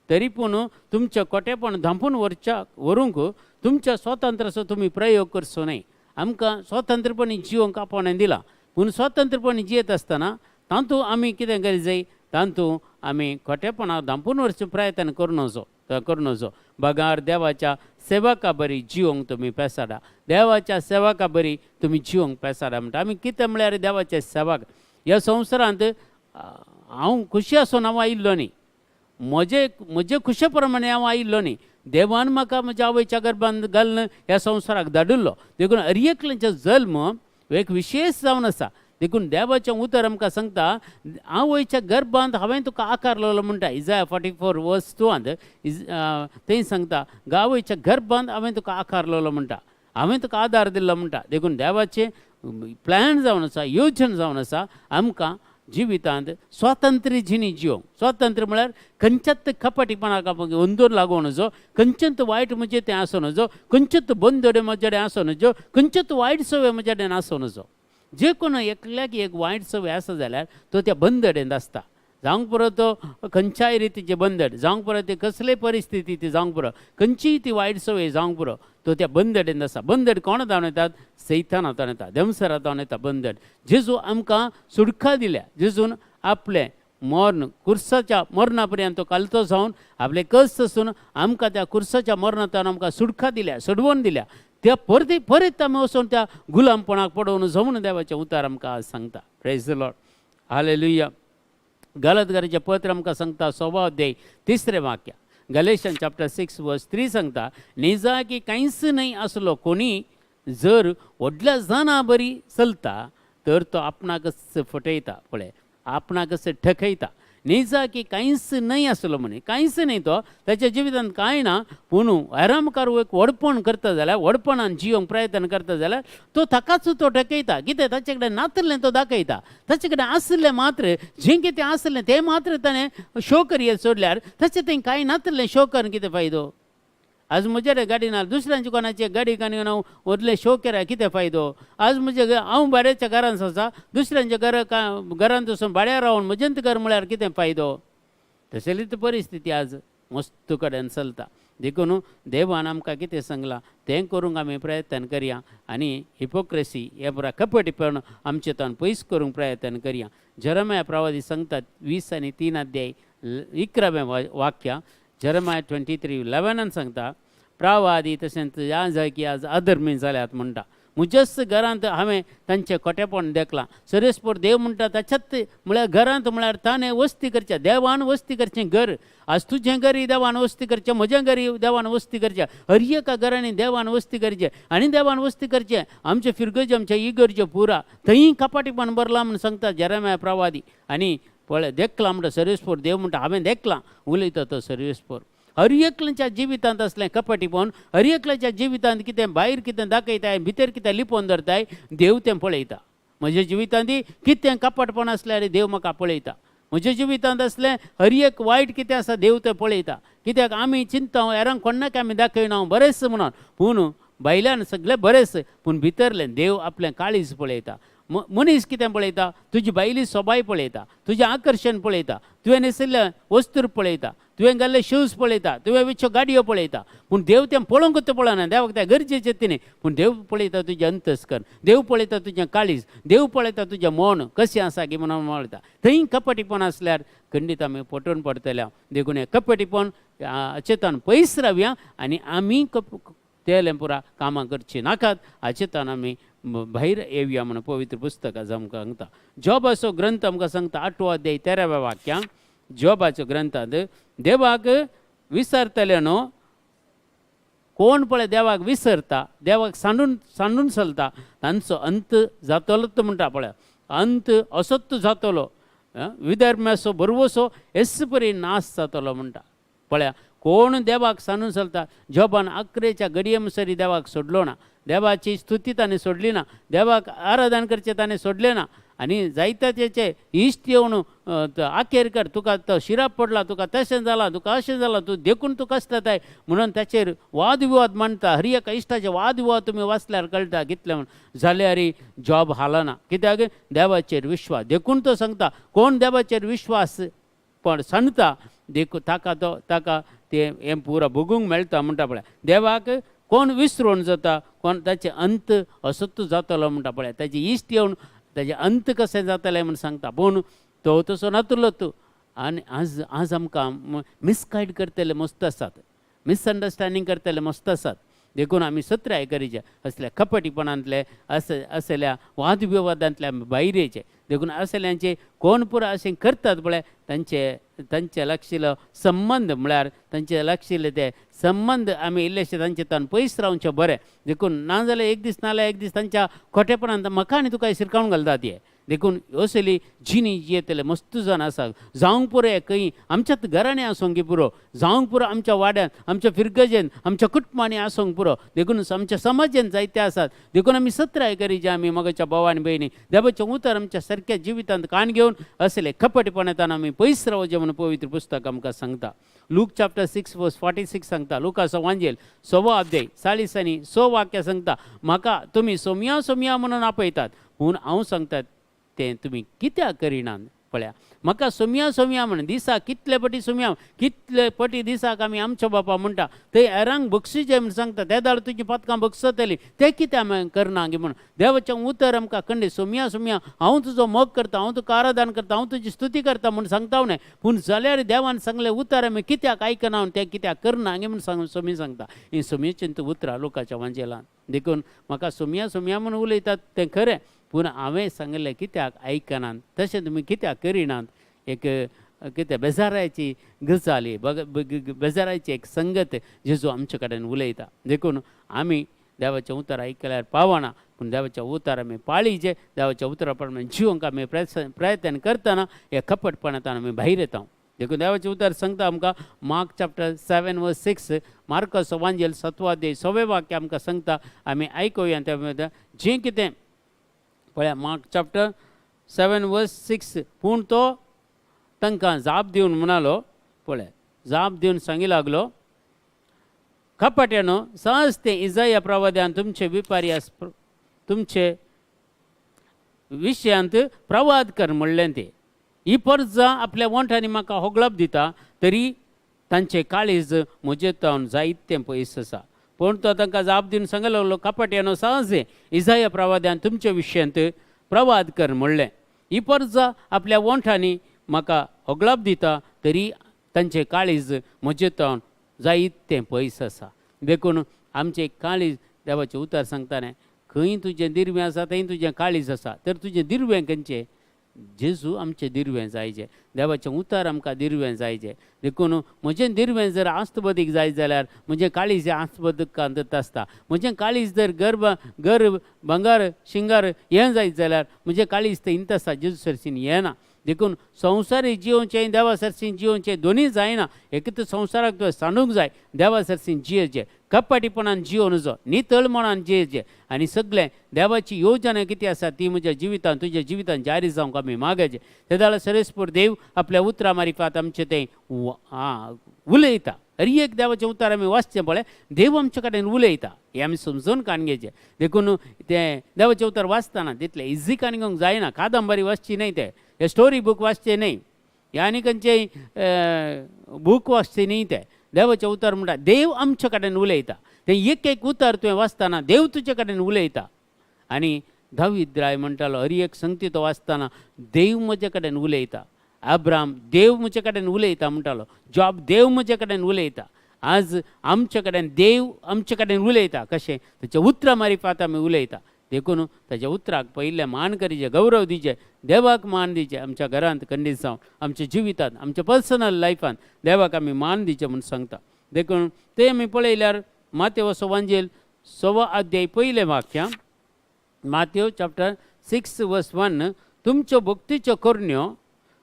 तरी पूण तुमचें खोटेपण धांपून व्हरूंक तुमच्या स्वातंत्र्याचो तुमी प्रयोग करचो न्हय. आमकां स्वतंत्रपणी जिवंक आपणें दिलां, पूण स्वतंत्रपणी जियेत आसतना तातूंत आमी कितें करी जाय, तातूंत आमी खोटेपणाक धांपून व्हरचो प्रयत्न करूं नजो. बगार देवाच्या सेवका बरी जिवंक तुमी पेसाडा, देवाच्या सेवका बरी तुमी जिवंक पेसाडा. म्हणटा आमी कितें म्हळ्यार देवाचे सेवक. ह्या संवसारांत हांव खुशी आसून हांव आयिल्लो न्ही, म्हजे खुशे प्रमाणे हांव आयिल्लो न्ही, देवान म्हाका म्हज्या आवयच्या गर्भांत घालून ह्या संवसाराक धाडिल्लो. देखून हर एकल्याचो जल्म एक विशेश जावन आसा. देखून देवाचें उतर आमकां सांगता, आवयच्या गर्भांत हांवें तुका आकार लावलो म्हणटा. इजाया 44:2 थंय सांगता, आवयच्या गर्भांत हांवें तुका आकार लावलो म्हणटा, हांवें तुका आदार दिल्लो म्हणटा. देखून देवाचें प्लॅन जावन आसा, योजन जावन आसा आमकां जिवितांत स्वातंत्र्य जिणी जिवंक. स्वातंत्र्य म्हळ्यार खंयच्याच कपटीपणाक अंदून लागूं नजो, खंयच्याच वायट म्हजें तें आसूं नजो, खंयच्याच बंदडे म्हजे कडेन आसूं नजो, खंयच्याच वायट संवय म्हजे कडेन आसूं नजो. जे कोण एकल्याक एक वायट संवय आसा जाल्यार तो त्या बंदडेंत आसता. जावंक पुरो तो खंयच्याय रितीचें बंदड जावंक पुरो, ते कसलेय परिस्थिती ती जावंक पुरो, खंयचीय ती वायट संवय जावंक पुरो, तो त्या बंदडेंत आसा. बंदड कोण जावन येतात? सैताना जावन येता, देमसरा जावन येता बंदड. जेजू आमकां सुटका दिल्या. जेजून आपलें मर्ण कुर्साच्या मरणा पर्यंत तो कालतो जावन आपले कश्ट आसून आमकां त्या कुर्साच्या मरणांतल्यान आमकां सुटका दिल्या, सोडवून दिल्या. त्या परती परत आमी वचून त्या गुलामपणाक पडोवन जावन देवाचें उतार आमकां आज सांगता. Praise the Lord, hallelujah. गलतकाराचें पत्र आमकां सांगता 16 अध्याय 3 वाक्य, गलेशन चॅप्टर 6:3 सांगता, निजाकी कांयच न्हय आसलो कोणी जर व्हडल्या जाणा बरी चलता तर तो आपणाकच फटयता. पळय, आपणाकच ठकयता. निजाकी कांयच न्हय आसलो म्हणे, कांयच न्हय, तो ताच्या जिवितांत कांय ना, पूण हेरां मुखार एक व्हडपण करता जाल्यार, व्हडपणान जियोंक प्रयत्न करता जाल्यार तो ताकाच तो ठकयता. कितें ताचे कडेन नातलें तो दाखयता, ताचे कडेन आसलें मात्र, जें कितें आसलें तें मात्र ताणें शो करयेत सोडल्यार ताचें थंय कांय नातलें शो करून कितें फायदो? आज म्हजे गाडी ना, दुसऱ्यांच्या कोणाचे गाडी कानी हांव व्हडलें शो केल्यार कितें फायदो? आज म्हजे हांव भाड्याच्या घरांत आसा, दुसऱ्यांच्या घरांत वचून भाड्यार रावन म्हजेंच घर म्हळ्यार कितें फायदो? तशेंच परिस्थिती आज मस्त कडेन चलता. देखून देवान आमकां कितें सांगलां तें करूंक आमी प्रयत्न करया आनी हिपोक्रेसी हे पुरा कपटीपण आमचे तान पयस करूंक प्रयत्न करया. जेरमाया प्रवादी सांगतात 20 आणि 3 अध्याय 11वें वाक्य, जेरमाया 23:11 सांगता, प्रावादी तशेंच याजकी आज अधर्मी जाल्यात म्हणटा. म्हज्याच घरांत हांवें तांचें खोटेपण देखलां. सरेस्पोर देव म्हणटा ताच्याच म्हळ्यार घरांत म्हळ्यार ताणें वस्ती करचें, देवान वस्ती करचें घर. आज तुजें घरी देवान वस्ती करचें, म्हज्या घरी देवान वस्ती करचें, हर एका घरांनी देवान वस्ती करचें आनी देवान वस्ती करचें. आमचे फिरगज, आमच्या इगर्ज्यो पुरा थंय कपाटीपण भरलां म्हूण सांगता जेरमाया प्रवादी. आनी पळय देखलां म्हणटा सर्वेस्पोर देव म्हणटा हांवें देखलां, उलयता तो सर्वेस्पोर. हर एकल्याच्या जिवितांत असलें कपटीपण, हर एकल्याच्या जिवितांत कितें भायर कितें दाखयताय, भितर कितें लिपोवन धरताय, देव तें पळयता. म्हज्या जिवितांत कितें कपटपण आसल्यार देव म्हाका पळयता. म्हज्या जिवितांत असलें हर एक वायट कितें आसा देव तें पळयता. कित्याक आमी चिंता हेरांक कोणाक आमी दाखयना बरेंच म्हणून, पूण भायल्यान सगळें बरेंच, पूण भितरलें देव आपलें काळीज पळयता. मनीस कितें पळयता? तुजी भायली सोबाय पळयता, तुजें आकर्शण पळयता, तुवें न्हेसिल्लें वस्तूर पळयता, तुवें घाल्ले शूज पळयता, तुवें विच्यो गाडयो पळयता. पूण देव तें पळोवंकच पळयना, देवाक तें गरजेचें ती. पूण देव पळयता तुजें अंतस्करण, देव पळयता तुजें काळीज, देव पळयता तुजें मन कशें आसा की म्हणून पळयता. थंय कपटीपण आसल्यार खंडीत आमी फटोवन पडटले. देखून हें कपटीपण अचेतान पयस रावया आनी आमी कप तेलें पुरा कामां करचीं नाकात, हाचेतान आमी भायर येवया म्हणून पवित्र पुस्तक आज आमकां सांगता. जॉबाचो ग्रंथ आमकां सांगता 8वो अध्याय 13व्या वाक्यां, जॉबाचो ग्रंथांत देवाक विसरतले न्हू कोण पळय देवाक विसरता, देवाक सांडून सांडून चलता, तांचो अंत जातलोच म्हणटा. पळय अंत असोच जातलो, विधर्म्याचो बरवसो येस परी नाश जातलो म्हणटा. पळया कोण देवाक सांडून चलता. जॉबान अकरेच्या घडये देवाक सोडलो ना, देवाची स्तुती ताणें सोडली ना, देवाक आराधन करचें ताणें सोडलें ना. आनी जायते तेचे इश्ट येवन आखेर कर, तुका तो शिराप पडला, तुका तशें जालां, तुका अशें जालां, तूं देखून तूं कश्ट जाताय म्हणून ताचेर वादविवाद मांडटा. हर एका इश्टाचे वादविवाद तुमी वाचल्यार कळटा कितले म्हण. जाल्यार जॉब हालना, कित्याक देवाचेर विश्वास. देखून तो सांगता कोण देवाचेर विश्वास पण सांडता देखून ताका तो ताका तें हें पुरा भोगूंक मेळटा म्हणटा. पळय देवाक कोण विसरून जाता कोण ताचे अंत असोच जातलो म्हणटा. पळय ताचे इश्ट येवन ताजे अंत कशें जातलें म्हूण सांगता, पूण तो तसो नातलो तूं. आनी आज आज आमकां मिसगायड करतले मस्त आसात, मिसअंडरस्टँडींग करतले मस्त आसात. देखून आमी सत्राय करीचे असल्या कपटीपणांतले अस असल्या वादविवादांतले आमी भायर येयचे. देखून असल्यांचे कोण पुरा अशें करतात पळय तांचे तांचे लागशिल्लो संबंद म्हळ्यार तांचे लागशिल्ले ते संबंद आमी इल्लेशे तांचे तान पयस रावचें बरें. देखून नाजाल्यार एक दीस नाजाल्यार एक दीस तांच्या खोटेपणान म्हाका आनी तुका शिरकावन घालतात ते. देखून असली जिणी जियेतले मस्त जाण आसा जावंक पुरो खंय आमच्याच घरांनी आसूंक पुरो, जावंक पुरो आमच्या वाड्यान, आमच्या फिरगजेन, आमच्या कुटुंबांनी आसूंक पुरो. देखून आमच्या समाजेन जायते आसात. देखून आमी सत्राय करीचे आमी मगाच्या भाव आनी भयणी देवाचें उतर आमच्या सारक्या जिवितांत कान घेवन असले कपटपणांत आमी पयस रावचें म्हणून पवित्र पुस्तक आमकां सांगता. लूक चॅप्टर 6 वर्स 46 सांगता, लुकाचो वांजेल 6वो अध्याय 40 आनी 6 वाक्य सांगता, म्हाका तुमी सोमया सोमया म्हणून आपयतात, पूण हांव सांगतात तें तुमी कित्याक करिनात. पळया, म्हाका सोमया सोमया म्हणून दिसाक कितले पटी सोमया, कितले पटी दिसाक आमी आमच्या बापा म्हणटा, थंय हेरांक बक्षीचे म्हूण सांगता, ते दाळ तुजी पातकां बक्षतली, तें कित्याक आमी करना गे म्हणून देवाचें उतर आमकां खंडे सोमया सोमया हांव तुजो मोग करता, हांव तुका आराधन करता, हांव तुजी स्तुती करता म्हूण सांगता न्हय, पूण जाल्यार देवान सांगलें उतर आमी कित्याक आयकना, तें कित्याक करना गे म्हूण सांग सोमी सांगता. ही सोमयेचें उतरां लोकांच्या वांजेलान. देखून म्हाका सोमया सोमया म्हूण उलयतात तें खरें, पूण हांवें सांगलें कित्याक आयकनात, तशें तुमी कित्याक करिनात. एक कितें बेजारायची गजाली, बेजारायची एक संगत जेजू आमचे कडेन उलयता. देखून आमी देवाचें उतर आयकल्यार पावना, पूण देवाचें उतर आमी पाळीचें, देवाच्या उतरा प्रमाणे जिवंक आमी प्रयत्न करतना ह्या कपटपणांत आमी भायर येता. देखून देवाचें उतर सांगता आमकां मार्क चॅप्टर 7 वर्स 6, मार्काचो वांजेल 7वो अध्याय 6वें वाक्य आमकां सांगता, आमी आयकुया. त्या जें कितें पळया, मार्क चॅप्टर 7 वर्स 6, पूण तो तांकां जाप दिवन म्हणालो, पळय जाप दिवन सांगी लागलो, कपाट्यानो सहज ते इजाया प्रवाद्यान तुमचे विपार्यास तुमचे विशयांत प्रवाद कर म्हणलें ते ही परजा आपल्या वोंठांनी म्हाका होगळप दिता, तरी तांचे काळीज म्हजे तावन जायतें पयस आसा. पूण तो तांकां जाप दिवन सांगलो लागलो, कपाट्यानो सहज इजाया प्रवाद्यान तुमचे विशयांत प्रवाद कर म्हणलें, ही परजा आपल्या वोंठांनी म्हाका होगळप दिता, तरी तांचे काळीज म्हजे तावन जायतें पयस आसा. देखून आमचें काळीज देवाचें उतर सांगता न्ही, खंय तुजें दिरवें आसा थंय तुजें काळीज आसा. तर तुजें दिरवें खंयचें? जेजू आमचें दिरवें जायचें, देवाचें उतर आमकां दिरवें जायचें. देखून म्हजें दिरवें जर आस्तबदीक जाय जाल्यार म्हजें काळीज आस्तबदीक आसता. म्हजें काळीज जर गर्भ गर्भ भांगर शिंगार हें जायत जाल्यार म्हजें काळीज थंय इंत आसता, जेजू सरशीन येना. देखून संवसारी जियोवचें देवा सरशीन जियोवचें दोनूय जायना. एक तर संवसाराक तुवें सांडूंक जाय, देवा सरशीन जियेचें, कपाटीपणान जियो नजो, नितळमणान जियेचें, आनी सगळें देवाची योजना कितें आसा ती म्हज्या जिवितान तुज्या जिवितान जारी जावंक आमी मागायचें. ते जाल्यार सरेस्पूर देव आपल्या उतरां मारिफात आमचें तें उलयता. हर एक देवाचें उतर आमी वाचचें पळय, देव आमचे कडेन उलयता हें आमी समजून कान घेवचें. देखून तें देवाचें उतर वाचतना तितलें इजी कान घेवंक जायना. कादंबरी वाचची न्हय, तें हे स्टोरी बूक वाचचें न्हय, हे आनी खंयचेय बूक वाचचें न्हय. तें देवाचें उतर म्हणटा देव आमचे कडेन उलयता. तें एक एक उतर तुवें वाचतना देव तुजे कडेन उलयता. आनी दावीद राय म्हणटालो हर एक संगती तो वाचतना देव म्हजे कडेन उलयता. अब्राम देव म्हजे कडेन उलयता म्हणटालो, जॉब देव म्हजे कडेन उलयता. आज आमचे कडेन देव आमचे कडेन उलयता. कशें? ताच्या उतरां मारिफात आमी उलयता. देखून ताच्या उतराक पयलें मान करीचें, गौरव दिवचें, देवाक मान दिवचें. आमच्या घरांत खंडीत जावन आमच्या जिवितांत आमच्या पर्सनल लायफांत देवाक आमी मान दिवचें म्हूण सांगता. देखून तें आमी पळयल्यार मातेव वांजेल 6वो अध्याय पयलें वाक्य, मातेव चॅप्टर 6 वर्स 1, तुमच्यो भक्तीच्यो करण्यो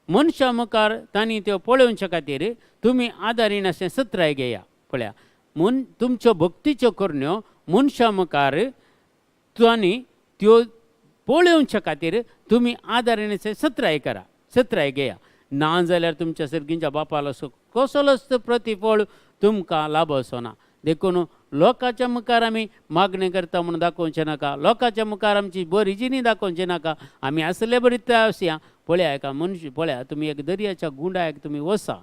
मनशां मुखार तांणी त्यो पळोवचे खातीर तुमी आदारीन अशें सत्राय घेया. पळया, म्हूण तुमच्यो भक्तीच्यो करण्यो मनशां मुखार तांणी त्यो पळोवचे खातीर तुमी आदारीन अशें सत्राय करा, सत्राय घेया. ना जाल्यार तुमच्या सर्गींच्या बापालो कसलोच प्रतिफळ तुमकां लाभचो ना. देखून लोकांच्या मुखार आमी मागणें करता म्हूण दाखोवचें नाका, लोकांच्या मुखार आमची बरी जिणी दाखोवचें नाका. आमी आसले बरी तयार आसया. पळया एका मनश, पळया तुमी एक दर्याच्या गुंडाक तुमी वसा,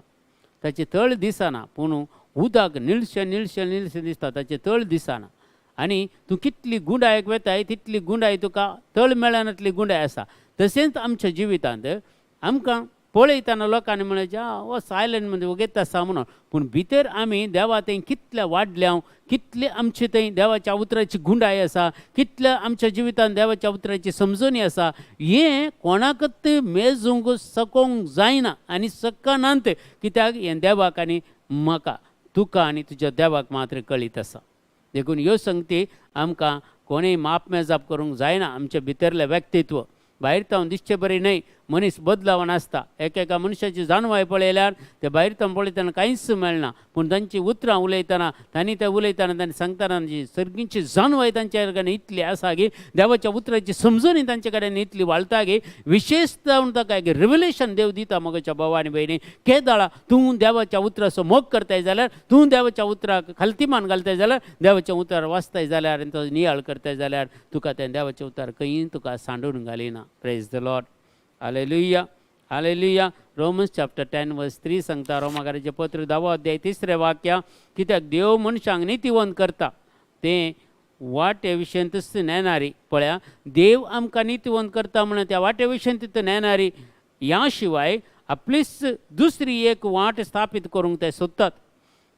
ताचें तळ दिसना, पूण उदक निळशें निळशें निळशें दिसता, ताचें तळ दिसना. आनी तूं कितली गुंडायक वेताय तितली गुंडाय तुका तळ मेळनातली गुंडाय आसा. तशेंच आमच्या जिवितांत आमकां पळयतना लोकांनी म्हणलें हो सायलंट म्हणजे वगेत आसा म्हणून, पूण भितर आमी देवा थंय कितले वाडल्या, कितले आमचे थंय देवाच्या उतराची गुंडाय आसा, कितल्या आमच्या जिवितांत देवाच्या उतराची समजणी आसा, हें कोणाकच मेजूंक सकोंक जायना आनी सकनात. कित्याक हें देवाक आनी म्हाका, तुका आनी तुज्या देवाक मात्र कळीत आसा. देखून ह्यो संगती आमकां कोणूय माप मेजाप करूंक जायना. आमचें भितरलें व्यक्तित्व भायर तावन दिसचे बरी न्हय. मनीस बदलावन आसता. एकेका मनशाची जाणवाय पळयल्यार ते भायर तावन पळयतना कांयच मेळना, पूण तांची उतरां उलयतना तांणी ते उलयतना तांणी सांगतना तांची सर्गींची जाणवाय तांच्या कडेन इतली आसा की देवाच्या उतराची समजणी तांचे कडेन इतली वाळटा की विशेश जावन ताका एक रिवलेशन देव दिता. मगच्या भाव आनी भयणी, केदाळा तूं देवाच्या उतराचो मोग करताय जाल्यार, तूं देवाच्या उतराक खालतीमान घालताय जाल्यार, देवाच्या उतरार वाचताय जाल्यार आनी तो नियाळ करताय जाल्यार तुका तें देवाचें उतर खंयी तुका सांडून घालिना. Praise the Lord, hallelujah, hallelujah. Romans chapter 10 verse 3 सांगता, रोमाकाराचें पत्र 10वो अध्याय 3रें वाक्य, कित्याक देव मनशांक नितीवंत करता तें वाटे विशयंतच नेणारी. पळया, देव आमकां नितीवंत करता म्हणून त्या वाटे विशयंत नेणारी. ह्या शिवाय आपलीच दुसरी एक वाट स्थापीत करूंक ते सोदतात.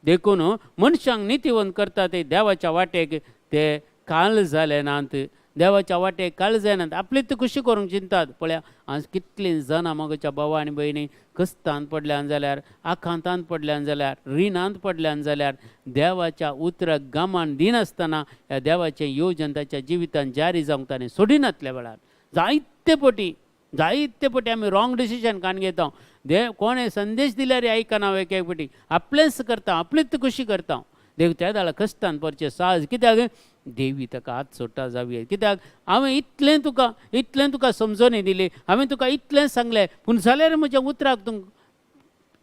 देखून मनशांक नितीवंत करता ते देवाच्या वाटेक ते काल जाले नात, देवाच्या वाटेक काल जायनात, आपलीच खुशी करूंक चिंतात. पळया, आज कितलीं जाणां मगच्या भावा आनी भयणी कस्तान पडल्यान जाल्यार, आखांतान पडल्यान जाल्यार, रिणांत पडल्यान जाल्यार, देवाच्या उतराक गामान दिनासतना ह्या देवाचें योजन ताच्या जिवितान जारी जावंक ताणें सोडिनातल्या वेळार जायते पटी जायते पटी आमी रॉंग डिसिजन काण घेता. दे कोणें संदेश दिल्यार आयकना, एक एक पटी आपलेंच करता, आपलीच खुशी करता. देव त्या दाळा कश्टान पडचें साहज, कित्याक देवी ताका हात सोडटा जावये. कित्याक हांवें इतलें तुका समजणी दिली, हांवें तुका इतलें सांगलें, पूण जाल्यार म्हज्या उतराक तूं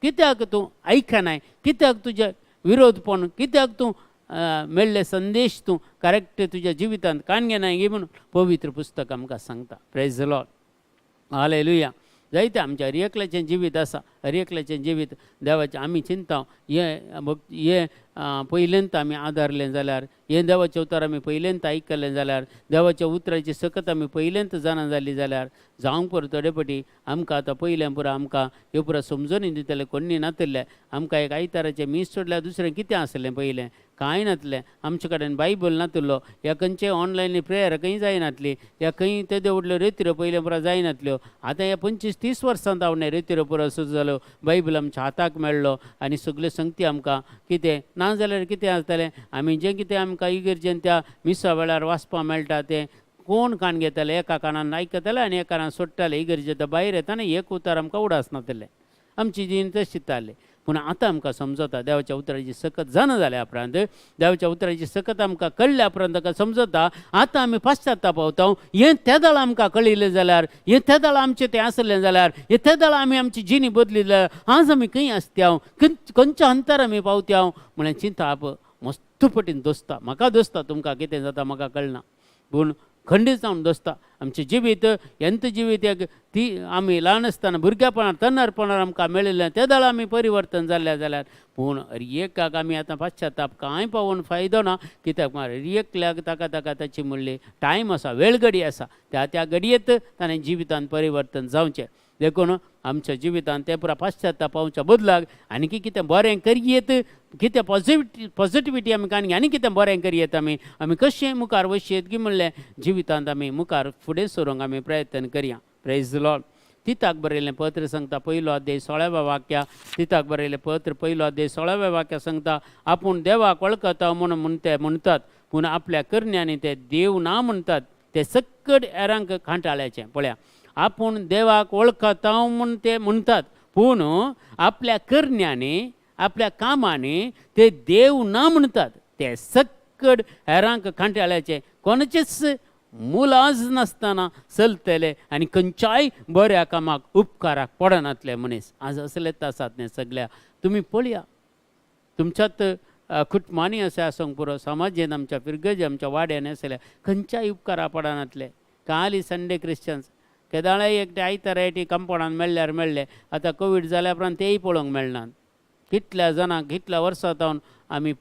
कित्याक तूं आयकनाय? कित्याक तुजें विरोधपण? कित्याक तूं मेळ्ळे संदेश तूं करेक्ट तुज्या जिवितांत काण घेनाय गी म्हणून पवित्र पुस्तक आमकां सांगता. Praise the Lord, hallelujah. जायते आमच्या हर एकल्याचें जिवीत आसा, हर एकल्याचें जिवीत देवाचें आमी चिंता हें हें पयल्यांत आमी आदारलें जाल्यार, हें देवाचें उतर आमी पयल्यांत आयकलें जाल्यार, देवाच्या उतराची सकत आमी पयल्यांत जाणा जाली जाल्यार, जावंक पुरो थोडे पटी आमकां आतां पयलें पुरो आमकां ह्यो पुरो समजून दितले कोण्णी नातिल्लें. आमकां एक आयताराचें मीस सोडल्यार दुसरें कितें आसलें? पयलें कांय नातलें. आमचे कडेन बायबल नातिल्लो, ह्या खंयचे ऑनलायन प्रेयर खंय जायनातली, ह्या खंय तेद्यो व्हडल्यो रेतिरो पयलें पुरो जायनातल्यो. आतां ह्या 25-30 वर्सां जावन रेतिरो पुरो सुरू जाल्यो. बायबल आमच्या हाताक मेळ्ळो आनी सगल्यो संगती आमकां कितें ना जाल्यार कितें आसतलें? आमी जें कितें आमकां इगर्जेन त्या मिसा वेळार वाचपाक मेळटा तें कोण कान घेताले? एका कानान आयकताले आनी एका कानान सोडटाले. इगर्जे भायर येतना एक उतर आमकां उडास नातलें. आमची जीण तशी चित्ताली. पूण आतां आमकां समजता, देवाच्या उतराची सकत जाणा जाल्या उपरांत, देवाच्या उतराची सकत आमकां कळ्ळ्या उपरांत ताका समजता, आतां आमी पश्चाताप पावता. हें तेदळ आमकां कळिल्लें जाल्यार, हें तेदळ आमचें तें आसलें जाल्यार, हें तेदळ आमी आमची जिणी बदली जाल्यार आज आमी खंय आसत्याव, खंयच्या अंतर आमी पावत्याव म्हळ्यार चिंताप मस्त पटीन दोसता. म्हाका दोसता, तुमकां कितें जाता म्हाका कळना, पूण खंडीत जावन दोसता. आमचें जिवीत यंत जिवीत एक ती आमी ल्हान आसतना भुरग्यापणार तन्नारपणार आमकां मेळिल्लें ते आमी परिवर्तन जाल्लें जाल्यार, पूण एकाक आमी आतां पश्चाताप कांय पावोवन फायदो ना. कित्याक एकल्याक ताका ताका ताची म्हणली टायम आसा, वेळ घडी आसा, त्या त्या घडयेत ताणें जिवितांत परिवर्तन जावचें. देखून आमच्या जिवितांत तें पुरा पश्चाताप पावच्या बदलाक आनी कितें बरें करयेत, कितें पॉझिटिविटी आमी आनी आनी कितें बरें करयेत, आमी आमी कशें मुखार वचयेत की म्हणलें जिवितांत आमी मुखार फुडें सरूंक आमी प्रयत्न करया. Praise Lord. तिताक बरयलें पत्र सांगता, पयलो अध्याय 16व्या वाक्या. तिताक बरयलें पत्र पयलो अध्याय 16व्या वाक्या सांगता, आपूण देवाक वळखता म्हणून म्हणते म्हणटात, पूण आपल्या करण्यांनी ते देव ना म्हणटात, ते सक्कड हेरांक कांटाळ्याचें. पळया, आपूण देवाक वळखता म्हूण ते म्हणटात, पूण आपल्या करण्यांनी आपल्या कामांनी ते देव ना म्हणटात, ते सक्कड हेरांक कांटाळ्याचे. कोणाचेच मुलाज नासतना चलतले आनी खंयच्याय बऱ्या कामाक उपकाराक पडनातले मनीस आज असलेच आसात न्ही सगळ्या. तुमी पळया, तुमच्यात कुटुंबांनी अशें आसूंक पुरो, समाजेन, आमच्या फिरगजे, आमच्या वाड्यान आसले खंयच्याय उपकारा पडनातले. काली संडे क्रिश्चन्स केदाळाय एकटे आयतारा एकटी कंपाउंडान मेळ्ळ्यार मेळ्ळे. आतां कोवीड जाल्या उपरांत तेय पळोवंक मेळनात. कितल्या जाणांक कितल्या वर्सां जावन आमी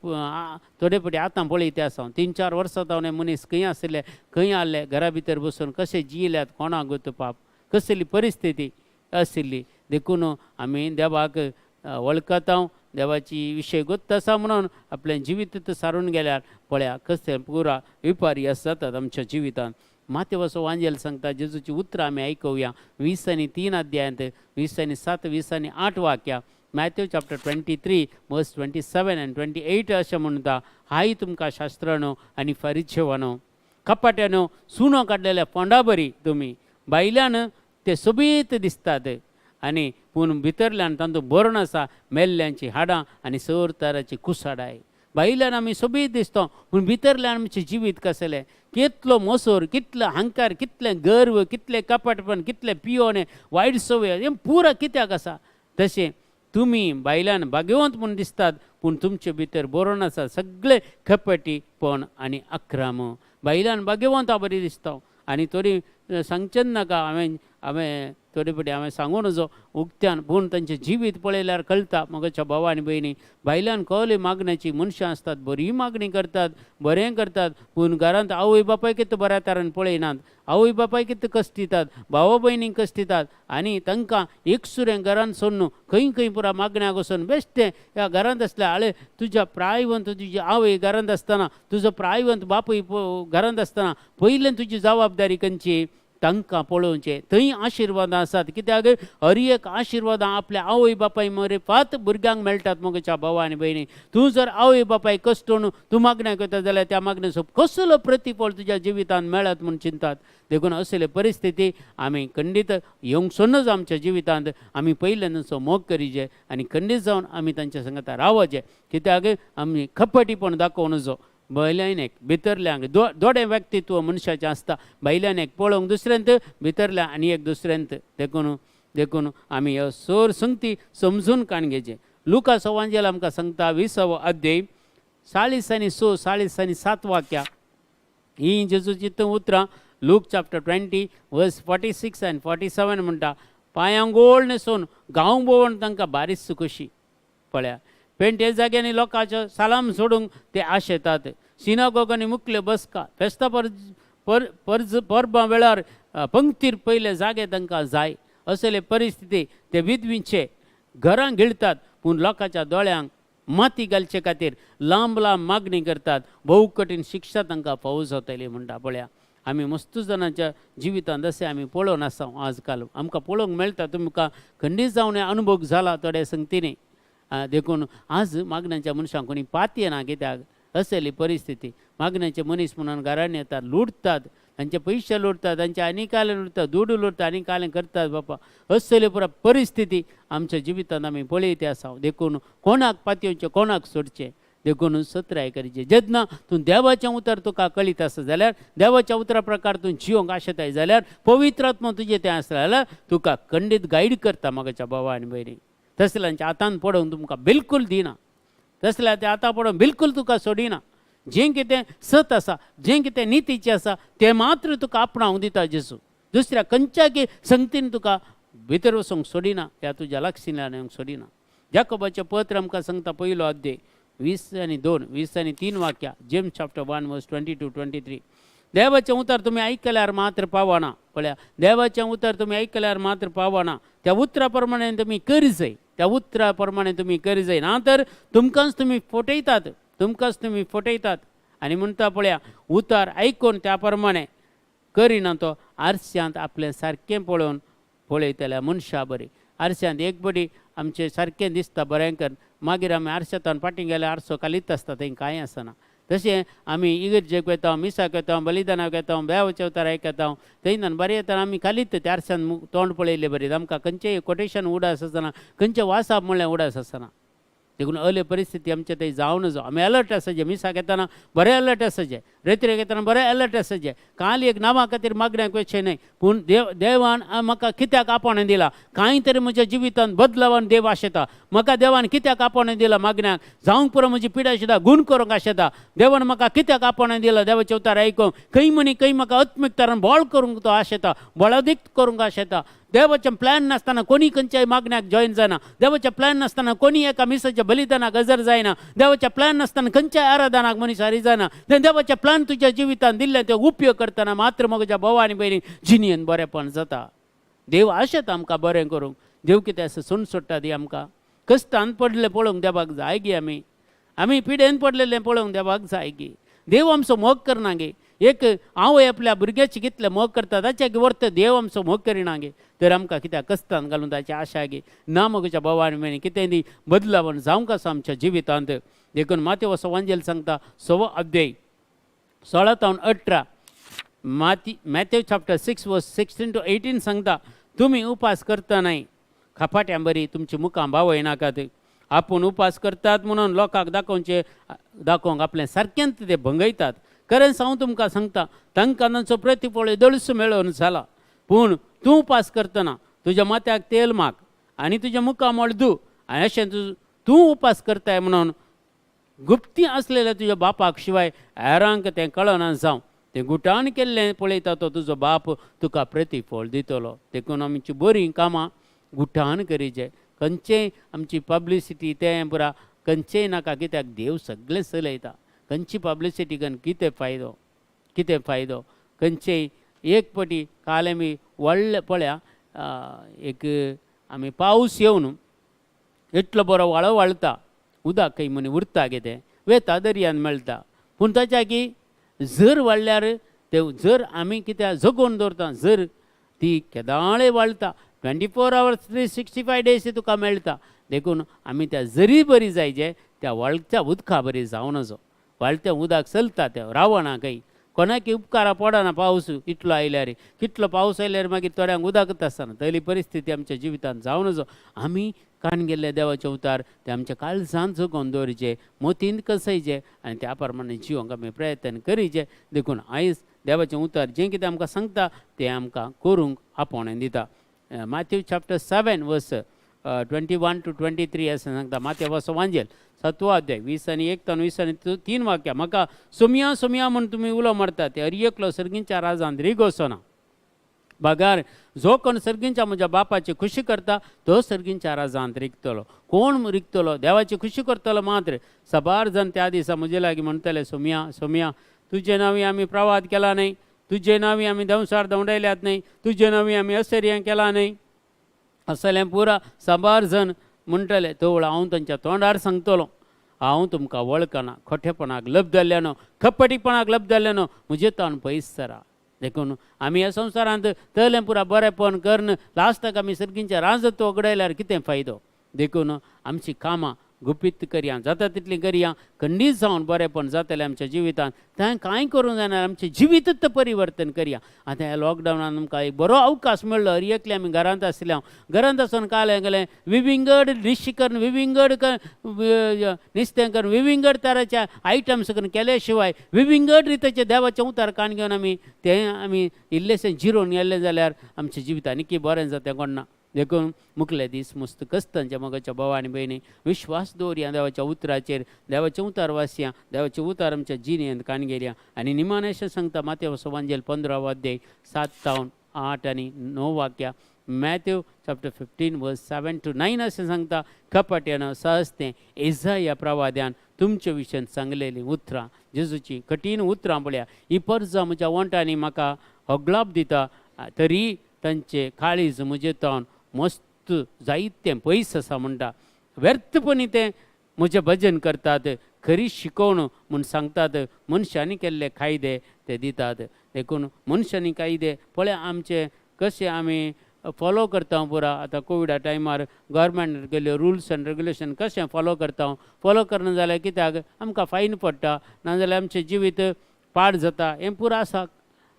थोडे फावटी आतां पळयत आसा, 3-4 वर्सां जावन हे मनीस खंय आशिल्ले, खंय आहले, घरा भितर बसून कशे जियेल्यात कोणाक गोत पाप, कसली परिस्थिती आशिल्ली. देखून आमी देवाक वळखता, देवाची विशय गोत्त आसा म्हणून आपलें जिवीत सारून गेल्यार पळया कसलें पुरा विपर्यास जातात आमच्या जिवितांत. मातेवसो वांजेल सांगता, जेजूची उतरां आमी आयकुया. 23 अध्यायांत 27, 28 वाक्या, Matthew chapter 23 verse 27 and 28 अशें म्हणटा, हाय तुमकां शास्त्रानो आनी फरिचेवानो, कपाट्यानो सुणो काडलेल्या फोंडा बरी तुमी. भायल्यान ते सोबीत दिसतात आनी पूण भितरल्यान तांचो भरण आसा मेल्ल्यांची हाडां आनी सरताराची कुसाडाय. भायल्यान आमी सोबीत दिसता पूण भितरल्यान आमचें जिवीत कसलें, कितलो मोसोर, कितलो अहंकार, कितलें गर्व, कितलें कपटपण, कितलें पियोणे, वायट संवय, हें पुरा कित्याक आसा. तशें तुमी भायल्यान भाग्यवंत म्हूण दिसतात पूण तुमचे भितर बरोवन आसा सगळे कपटीपण आनी अक्रम. भायल्यान भाग्यवंत बरी दिसता आनी तरी सांगचें नाका, हांवें हांवें थोडे फावटी हांवें सांगूं नजो उक्त्यान, पूण तांचें जिवीत पळयल्यार कळटा. म्हज्या भाव आनी भयणी, भायल्यान कहली मागण्याची मनशां आसतात, बरी मागणी करतात, बरें करतात, पूण घरांत आवय बापाय कितें बऱ्या तरान पळयनात, आवय बापाय कितें कश्ट दितात, भाव भयणींक कश्ट दितात आनी तांकां एकसुरें घरांत सोडून खंय खंय पुरा मागण्याक वचून बेश्टें ह्या घरांत आसल्या. आळे तुज्या प्रायवंत तुजी आवय घरांत आसतना, तुजो प्रायवंत बापूय घरांत आसतना पयलें तुजी जबाबदारी खंयची, तांकां पळोवचें. थंय आशिर्वादां आसात, कित्याक हर एक आशिर्वादां आपल्या आवय बापाय मरे फात भुरग्यांक मेळटात. म्हज्या भाव आनी भयणी, तूं जर आवय बापाय कश्टून तूं मागण्याक वता जाल्यार त्या मागण्याचो कसलो प्रतिफळ तुज्या जिवितांत मेळत म्हूण चिंतात. देखून असले परिस्थिती आमी खंडीत येवंक सोडनच आमच्या जिवितांत आमी पयल्यान तांचो मोग करीचे आनी खंडीत जावन आमी तांच्या संगता रावचें, कित्याक आमी कपटीपण दाखोवं नजो. भायल्यान एक भितरल्यांक दोडें व्यक्तित्व मनशाचें आसता, भायल्यान एक पळोवंक दुसऱ्यांत, भितरल्या आनी एक दुसऱ्यांत. देखून देखून आमी ह्यो सोर संगती समजून काण घेवचें. लुकास वांजेल आमकां सांगता 20वो अध्याय 40 आनी 6, 40 आनी 7 वाक्यां, ही जेजूची थंय उतरां. Luke chapter 20 verse 46 and 47 म्हणटा, पांयांक गोळ न्हेसून गांव भोंवण तांकां बारीस कशी. पळया, पेंटे जाग्यांनी लोकांचो सलाम सोडूंक ते आशेतात, सिनागोगांनी मुकल्यो बसका, फेस्ता पर पर परज परबां वेळार पंक्तीर पयले जागे तांकां जाय. असले परिस्थिती ते विधवींचे घरां गिळतात, पूण लोकांच्या दोळ्यांक माती घालचे खातीर लांब लांब मागणी करतात. भोव कठीण शिक्षा तांकां फावो जातली म्हणटा. पळया, आमी मस्त जाणांच्या जिवितांत अशें आमी पळोवन आसा. आज काल आमकां पळोवंक मेळटा, तुमकां खंडीत जावन अनुभव जाला थोड्या संगतींनी. देखून आज मागण्याच्या मनशांक कोणी पातयेना, कित्याक असली परिस्थिती. मागण्याचे मनीस म्हणून घरान येतात, लुटतात, तांचे पयशे लुटतात, तांचे आनी कालें लुटतात, दुडू लुटतात आनी कालें करतात बापा. असली पुरा परिस्थिती आमच्या जिवितांत आमी पळयत आसा. देखून कोणाक पातयेवचें, कोणाक सोडचें, देखून सत्राय करचें. जेन्ना तूं देवाचें उतर तुका कळीत आसा जाल्यार, देवाच्या उतरा प्रकार तूं जिवंक आशेताय जाल्यार, पवित्र आत्मा तुजें तें आसता जाल्यार तुका खंडीत गायड करता. म्हाका भावा आनी भयणी, तसल्यांच्या हातान पडोवंक तुमकां बिलकूल दिना, तसल्या त्या हाता पडोवंक बिलकूल तुका सोडिना. जें कितें सत आसा, जें कितें नितीचें आसा, तें मात्र तुका आपणावंक दिता जेजू. दुसऱ्या खंयच्या संगतीन तुका भितर वचूंक सोडिना, ह्या तुज्या लागशिल्ल्यान येवंक सोडिना. जाकोबाचें पत्र आमकां सांगता पयलो अध्याय 20 आनी 2, 20 आनी 3 वाक्या, James chapter 1 verse 22 23. देवाचें उतर तुमी आयकल्यार मात्र पावना. पळया, देवाचें उतर तुमी आयकल्यार मात्र पावना, त्या उतरा प्रमाणे तुमी करी जाय, त्या उतरा प्रमाणे तुमी करी जाय, ना तर तुमकांच तुमी फटयतात, तुमकांच तुमी फटयतात. आनी म्हणटा पळया, उतर आयकून त्या प्रमाणे करिना तो आरश्यांत आपलें सारकें पळोवन पळयतल्या मनशा बरी. आरश्यांत एक बडी आमचें सारकें दिसता बरें कर, मागीर आमी आरशांत फाटीं गेल्यार आरसो खालीच आसता, थंय कांय आसना. तशें आमी इगर्जेक वयता, मिसाक वयता, बलिदानाक वयता, देवाचें उतर आयकता, थंयच्यान बरें येतना आमी खालीच त्या आरशान तोंड पळयल्ले बरी आमकां खंयचेय कोटेशन उडास आसना, खंयचें वासाप म्हणल्यार उडास आसना. देखून असले परिस्थिती आमचे थंय जावं नजो. आमी अलर्ट आसाचें. मिसाक येतना बरें अलर्ट आसाचें, रेत्रेक येतना बरें अलर्ट आसाचें. काल एक नांवा खातीर मागण्याक वचचें न्हय, पूण देव देवान म्हाका कित्याक आपोवणें दिलां, कांय तरी म्हज्या जिवितांत बदलावान देव आशेता. म्हाका देवान कित्याक आपोवणें दिलां मागण्याक जावंक पुरो, म्हजी पिडा सुद्दां गूण करूंक आशेता. देवान म्हाका कित्याक आपोवणें दिलां देवाचें उतर आयकूंक, खंय म्हणी खंय म्हाका आत्मीक तरान बळ करूंक तो आशेता, बळादीक करूंक आशेता. देवाचें प्लॅन नासतना कोणी खंयच्याय मागण्याक जॉयन जायना, देवाचें प्लॅन नासतना कोणी एका मिसाच्या बलिदानाक हजर जायना, देवाचें प्लॅन नासतना खंयच्याय आराधनाक मनीस हारी जायना. देवाचें प्लॅन तुज्या जिवितांत दिल्लें ते उपयोग करतना मात्र म्हज्या भाव आनी भयणी जिणेन बरेंपण जाता. देव आशेता आमकां बरें करूंक. देव कितें आसा सोडून सोडटा ती आमकां कश्टान पडलें पळोवंक देवाक जाय गी, आमी आमी पिडेन पडलेलें पळोवंक देवाक जाय गी. देव आमचो मोग करना गे? एक आवय आपल्या भुरग्याची कितले मोग करता, ताच्या वर्त देव आमचो मोग करिना गे? तर आमकां कित्याक कश्टान घालून ताची आशा गे ना? म्हज्या भावान भयणी, कितें दी बदलावण जावंक आसा आमच्या जिवितांत. देखून मातेव वांजेल सांगता 6वो अध्याय 16 तावन 18. माती Matthew chapter 6 verse 16 to 18 सांगता, तुमी उपास करतनाय खपाट्यां बरी तुमची मुखां बावयनाकात. आपूण उपास करतात म्हणून लोकांक दाखोवचे दाखोवंक आपलें सारकेंच ते भंगयतात. खरेंच हांव तुमकां सांगता, तांकां तांचो प्रतिफळ दळसो मेळोवन जाला. पूण तूं उपास करतना तुज्या माथ्याक तेल माग आनी तुज्या मुखामळ धू, आनी अशें तूं उपास करताय म्हणून गुप्ती आसलेल्या तुज्या बापाक शिवाय हेरांक तें कळना जावं. तें गुटान केल्लें पळयता तो तुजो बाप तुका प्रतिफळ दितलो. देखून आमची बरीं कामां गुटान करीचे. खंयचेय आमची पब्लिसिटी तें पुरा खंयचेय नाका, कित्याक देव सगळें चलयता. खंयची पब्लिसिटी करून कितें फायदो, कितें फायदो? खंयचेय एक पटी काल आमी व्हडलें पळया, एक आमी पावस येवन इतलो बरो व्हाळो व्हाळता, उदक खंय म्हण उरता कितें वेता दर्यान मेळटा. पूण ताच्या की जर वाडल्यार ते जर आमी कित्याक जगोवन दवरता, जर ती केदाळे वाळटा 24 hours 365 days तुका मेळटा. देखून आमी त्या जरी बरी जायचे त्या व्हाळच्या उदका बरी जावं नजो. व्हाळच्या उदक चलता तें रावना खंय, कोणाकी उपकारा पडना. पावस इतलो आयल्यार, कितलो पावस आयल्यार मागीर थोड्यांक उदकच आसना. तरी परिस्थिती आमच्या जिवितांत जावं नजो. आमी कान गेल्ले देवाचे उतार ते आमच्या काळजांत जगोवन दवरचे, मोतींत कसयचे आनी त्या प्रमाणे जिवंक आमी प्रयत्न करीचे. देखून आयज देवाचें उतार जें कितें आमकां सांगता तें आमकां करूंक आपोवणें दिता. Matthew chapter 7 verse 21 to 23 अशें सांगता. माथ्यू वांजेल 7वो अध्याय 20 आनी 1 तावन 20 आनी 3 वाक्या, म्हाका सोमया सोमया म्हूण तुमी उलो मारता ते हर एकलो सर्गींच्या राजांत रिगोसो ना, बगार जो कोण सर्गींच्या म्हज्या बापाची खुशी करता तो सर्गींच्या राजांत रिगतलो. कोण रिगतलो? देवाची खुशी करतलो मात्र. सबार जण त्या दिसा म्हजे लागीं म्हणटले, सोमया सोमया, तुजे नांवी आमी प्रवाद केला न्हय, तुजे नांवी आमी दंवसार दवंडायल्यात न्हय, तुजे नांवी आमी असर्यां केला न्हय, असलें पुरा साबार जण म्हणटले. तवळ हांव तांच्या तोंडार सांगतलो, हांव तुमकां वळखना, खोटेपणाक लब्धल्ल्यानो, कपटीपणाक लब्धल्ल्यानो, म्हजे तोंड पयस सरा. देखून आमी ह्या संवसारांत तलें पुरा बरेंपण करून लास्टाक आमी सर्गींच्या राजत्व उगडायल्यार कितें फायदो? देखून आमची कामां गुपीत करया, जाता तितलीं करया, खंडीत जावन बरेंपण जातलें आमच्या जिवितांत. तें कांय करूंक जायना, आमचें जिवितूच परिवर्तन करया. आतां ह्या लॉकडावनान आमकां एक बरो अवकाश मेळ्ळो. हर एकले आमी घरांत आसले, हांव घरांत आसून काल गेलें विविंगड डिश करून, विविंगड नुस्तें करून, विविंगड तराचे आयटम्स करून केले शिवाय विविंगड रितीचे देवाचें उतार कान घेवन आमी तें आमी इल्लेशें जिरोवन गेल्लें जाल्यार आमच्या जिवितांत आनी बरें जाता कोण ना. देखून मुखले दीस मस्त कस्तांच्या मोगाच्या भाव आनी भयणी, विश्वास दवरया देवाच्या उतराचेर, देवाचें उतार वाचया, देवाचें उतार आमच्या जिणेंत कान घेवया. आनी निमाणें अशें सांगता माथ्यू वांजेल 15 अध्याय 7 तावन 8 आनी 9 वाक्या, Matthew chapter 15 verse 7 to 9 अशें सांगता, कपट्यान सहजतें एजाया प्रवाद्यान तुमचे विशयान सांगलेलीं उतरां, जेजूची कठीण उतरां पळया. ही परजा म्हज्या वंटांनी म्हाका होगलाप दिता, तरी तांचे काळीज म्हजे तावन मस्त जायतें पयस आसा म्हणटा. व्यर्थपणी तें म्हजें भजन करतात, खरी शिकोवण म्हूण सांगतात, मनशांनी केल्ले कायदे ते दितात. देखून मनशांनी कायदे पळय आमचे कशे आमी फॉलो करता पुरा. आतां कोविडा टायमार गव्हर्मेंट केल्यो रुल्स एंड रेगुलेशन कशें फॉलो करता, फॉलो करना जाल्यार कित्याक आमकां फायन पडटा, नाजाल्यार आमचें जिवीत पाड जाता, हें पुरा आसा.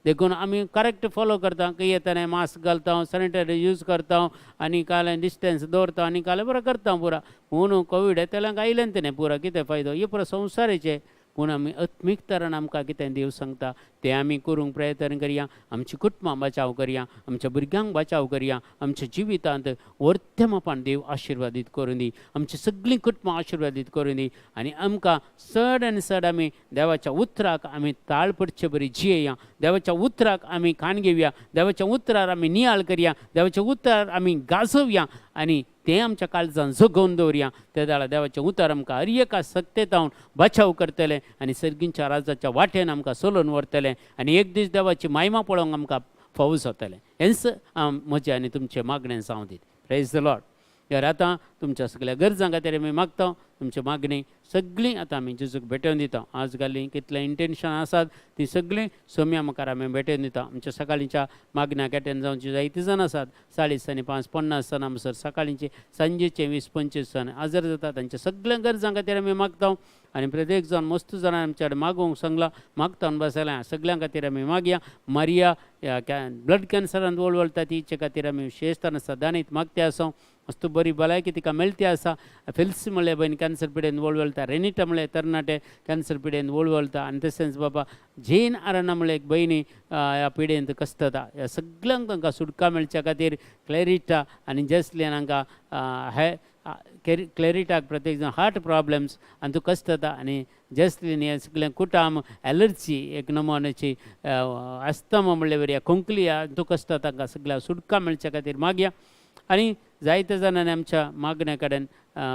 देखून आमी करेक्ट फॉलो करता. खंय येतना मास्क घालता, सॅनिटायझर यूज करता आनी काल डिस्टन्स दवरता आनी काल बरो करता पुरा. पूण कोवीड येतल्यांक आयलें तेणें पुरा कितें फायदो? हे पुरा संवसाराचें. पूण आमी आत्मीक तरान आमकां कितें देव सांगता तें आमी करूंक प्रयत्न करया. आमची कुटुंबां बचाव करया, आमच्या भुरग्यांक बचाव करया. आमच्या जिवितांत वर्ते मापान देव आशिर्वादीत करूं दी, आमची सगळीं कुटुंबां आशिर्वादीत करूं दी आनी आमकां चड आनी चड आमी देवाच्या उतराक आमी ताळ पडचे बरी जियेया, देवाच्या उतराक आमी कान घेवया, देवाच्या उतरार आमी नियाळ करया, देवाच्या उतरार आमी गाजोवया आनी तें आमच्या काळजान जगोवन दवरया. ते जाल्यार देवाचें उतर आमकां हर एका सक्तेतावन बचाव करतलें आनी सर्गींच्या राजाच्या वाटेन आमकां चलोवन व्हरतलें आनी एक दीस देवाची मायमा पळोवंक आमकां फावो जातलें. हेंच म्हजें आनी तुमचें मागणें जावं दीत. Praise the Lord. तर आतां तुमच्या सगल्या गरजां खातीर आमी मागता, तुमची मागणी सगळीं आतां आमी जेजूक भेटोवन दिता. आज घाल्लीं कितलें इंटेन्शन आसात ती सगळीं सोम्या मुखार आमी भेटोवन दिता. आमच्या सकाळीच्या मागण्याक एटेंड जावची जायती जाण आसात, 40 आनी 5 50 जाणां सर सकाळींचे, सांजेचे 20-25 जाण हजर जाता. तांच्या सगळ्या गरजां खातीर आमी मागता. आनी प्रत्येक जाण मस्त जाणां आमच्या कडेन मागूंक सांगलां मागता बसल्या सगळ्यां खातीर आमी मागया. मारिया ब्लड कॅन्सरान वळवळटा तिचे खातीर आमी विशेशतान सदांच मागते आसा. मस्त बरी भलायकी तिका मेळटी आसा. फिल्स म्हळ्यार भयण कॅन्सर पिडेन वळवळटा, रेनिटा म्हळ्यार तरणाटे कॅन्सर पिडेन वळवळटा आनी तशेंच बाबा जेन आराना म्हळ्यार एक भयणी ह्या पिडेंत कश्टता. ह्या सगळ्यांक तांकां सुटका मेळच्या खातीर क्लॅरिटा आनी जेसलिन हांकां हे क्लॅरिटाक प्रत्येक जाण हार्ट प्रॉब्लम्स आनी तूं कश्टता आनी जेसलिन हे सगळें कुटाम एलर्जी एक नमुन्याची अस्थमा म्हणल्यार वरी खोंकली तूं कश्टता तांकां सगळ्या सुटका मेळच्या खातीर मागया. आनी जायते जाणांनी आमच्या मागण्या कडेन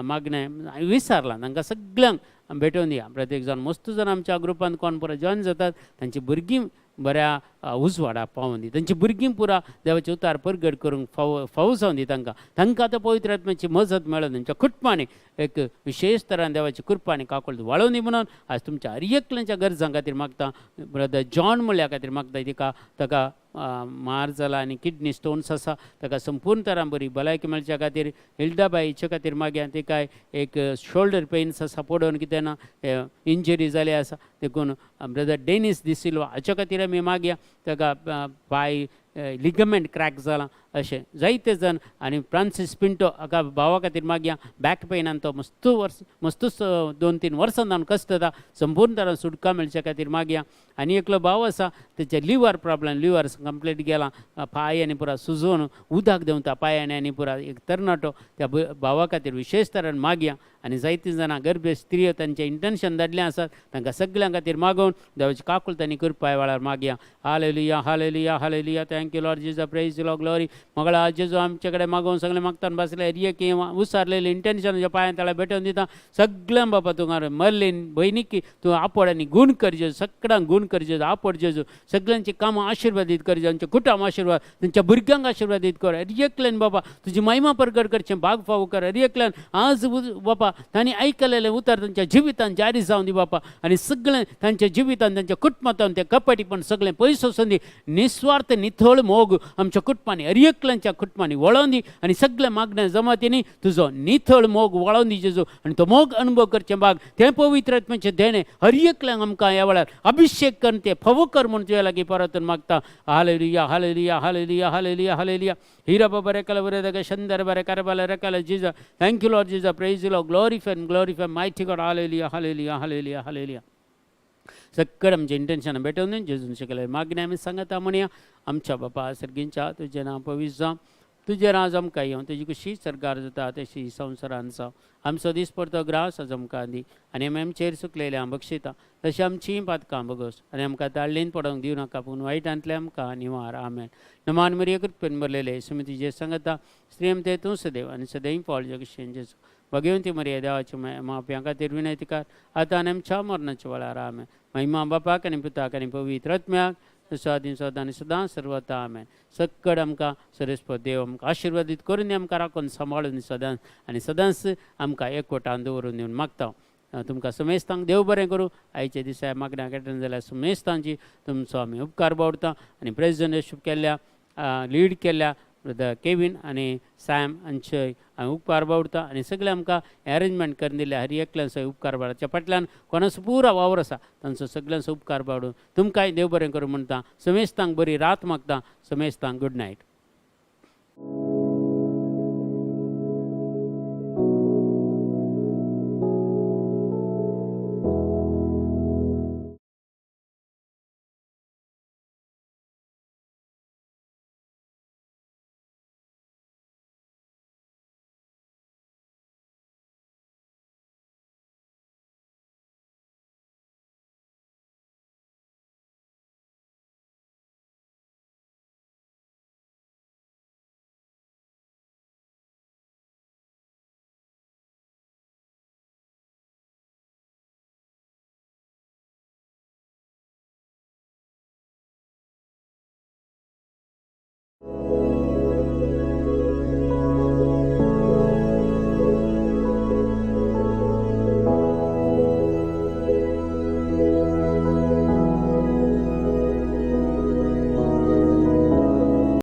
मागणें विचारलां तांकां सगळ्यांक भेटोवन दिया. प्रत्येक जाण मस्त जाण आमच्या ग्रुपांत कोण पुरा जॉयन जातात तांची भुरगीं बऱ्या उजवाडा पावून दी, तांची भुरगीं पुरा देवाचे उतार परगट करूंक फावो फावो जावन दी तांकां, तांकां आतां पवित्र आत्म्याची मजत मेळून तांच्या कुटुंबांनी एक विशेश तरान देवाची कृपा आनी काकुळट वाळोवन दी म्हणून आज तुमच्या हर एकल्याच्या गरजां खातीर मागता. ब्रदर जॉन म्हणल्या खातीर मागता, तिका ताका मार जाला आनी किडनी स्टोन्स आसा ताका संपूर्ण तरान बरी भलायकी मेळच्या खातीर. हिल्डाबाई हिचे खातीर मागया, तिका एक शोल्डर पेन्स आसा पडोवन कितें ना इंजरी जाली आसा देखून ब्रदर डेनीस दिसिल्वा हाच्या खातीर आमी मागया, ताका पांय लिगमेंट क्रॅक जाला अशें जायते जाण. आनी फ्रांसीस पिंटो हाका भावा खातीर मागया, बॅक पेनान तो मस्तू वर्स मस्तूच 2-3 वर्सां जावन कश्टता, संपूर्ण तरान सुटका मेळच्या खातीर मागया. आनी एकलो भाव आसा तेचे लिवर प्रॉब्लम, लिवर कंप्लीट गेला, पांय आनी पुरा सुजोवन उदक देंवता पांयांनी आनी पुरा एक तरणाटो, त्या भावा खातीर विशेश तरान मागया. आनी जायतीं जाणां गर्भे स्त्रियो तांचें इंटेन्शन धाडलें आसात तांकां सगळ्यां खातीर मागोवन देवाची काकुळट आनी कृपा वेळार मागया. Hallelujah hallelujah hallelujah. Thank you Lord Jesus, praise Lord, glory. Mangala जेजू आमचे कडेन मागोवन सगळें मागतान बसले एरिये उसारलेले इंटेन्शन पांयां तळा भेटोवन दिता सगळ्यां बाबा तूं मर्लीन भयणीक तूं आपोड आनी गूण कर जेजू, सगळ्यांक गूण कर जेजू, आपोड जेजू, सगळ्यांची कामां आशिर्वादीत कर जेजू, आमच्या कुटुंब आशिर्वाद, तांच्या भुरग्यांक आशिर्वादीत कर. एकल्यान बाबा तुजी महिमा परगट करचें भाग फावो कर. एकल्यान आज बाबा तांणी आयकलेलें उतर तांच्या जिवितान जारी जावन दी बाबा आनी सगळें तांच्या जिवितान तांच्या कुटुंबांत तें कपटीपण सगळें पयस वचून दी. निस्वार्थ निथळ मोग आमच्या कुटुंबांनी हर एकल्यांच्या कुटुंबांनी वळोवन दी आनी सगळें मागण्या जमातींनी तुजो निथळ मोग वळोवन दी जेजू आनी तो मोग अनुभव करचें भाग तें पवित्र आत्म्याचें देणें हर एकल्यांक आमकां ह्या वेळार अभिशेक करून तें फावो कर म्हूण तुज्या लागीं परतून मागता. Hallelujah hallelujah hallelujah hallelujah hallelujah. हिरा बाबा रेकाल बरें ताका शंदर बरें कारबाल रेकाल Jesus. Thank you Lord Jesus, praise Lord, glorify and glorify mighty God. Hallelujah hallelujah hallelujah hallelujah. सगळं आमचें इंटेन्शन भेटोवन जेजून शिकले मागणें आमी सांगता म्हणया. आमच्या बापा सर्गींच्या तुजें नांव पवित्र जावं, तुजें राज आमकां येवं, तुजी खुशी सरकार जाता तशी संवसारान जावं. आमचो दीस पडतो ग्रास आज आमकां दी आनी आमी आमचेर सुकलेले आम बक्षिता तशें आमचीं पातकां बगस आनी आमकां ताळ्ळेन पडोवंक दिवं नाका पूण वायटांतलें आमकां निवार. आमेन. नमान मरिया कृपेन भरलेले सुमी तुजें सांगता, स्त्रियम ते तूं सदैव आनी सदैव फळ जगशेन जेजू. भगवंती मरिया देवाची माप्यां खातीर विनंती कर आतां आनी आमच्या मरणाच्या वेळार. आमेन. महिमा बापाक आनी पुताक आनी पवित्र आत्म्याक सदां सदां आनी सदां सर्वता. आमेन. सक्कड आमकां सरस्पत देव आमकां आशिर्वादीत करून आमकां राखून सांबाळून सदांच आनी सदांच आमकां एकवटान दवरून दिवन मागता. तुमकां समेस्तांक देव बरें करूं. आयच्या दिसा मागण्या केटन जाल्यार समेस्तांची तुमचो आमी उपकार बावडता आनी प्रेसिडेंटशीप केल्ल्या लीड केल्ल्या ब्रदर केवीन आनी सॅम हांचे हांवें उपकार बावडता आनी सगळें आमकां एरेंजमेंट करून दिल्या हर एकल्यांचो उपकार बावडच्या फाटल्यान कोणाचो पुरा वावर आसा तांचो सगळ्यांचो उपकार बावडून तुमकांय देव बरें करूं म्हणटा. समेस्तांक बरी रात मागता. समेस्तांक गूड नायट.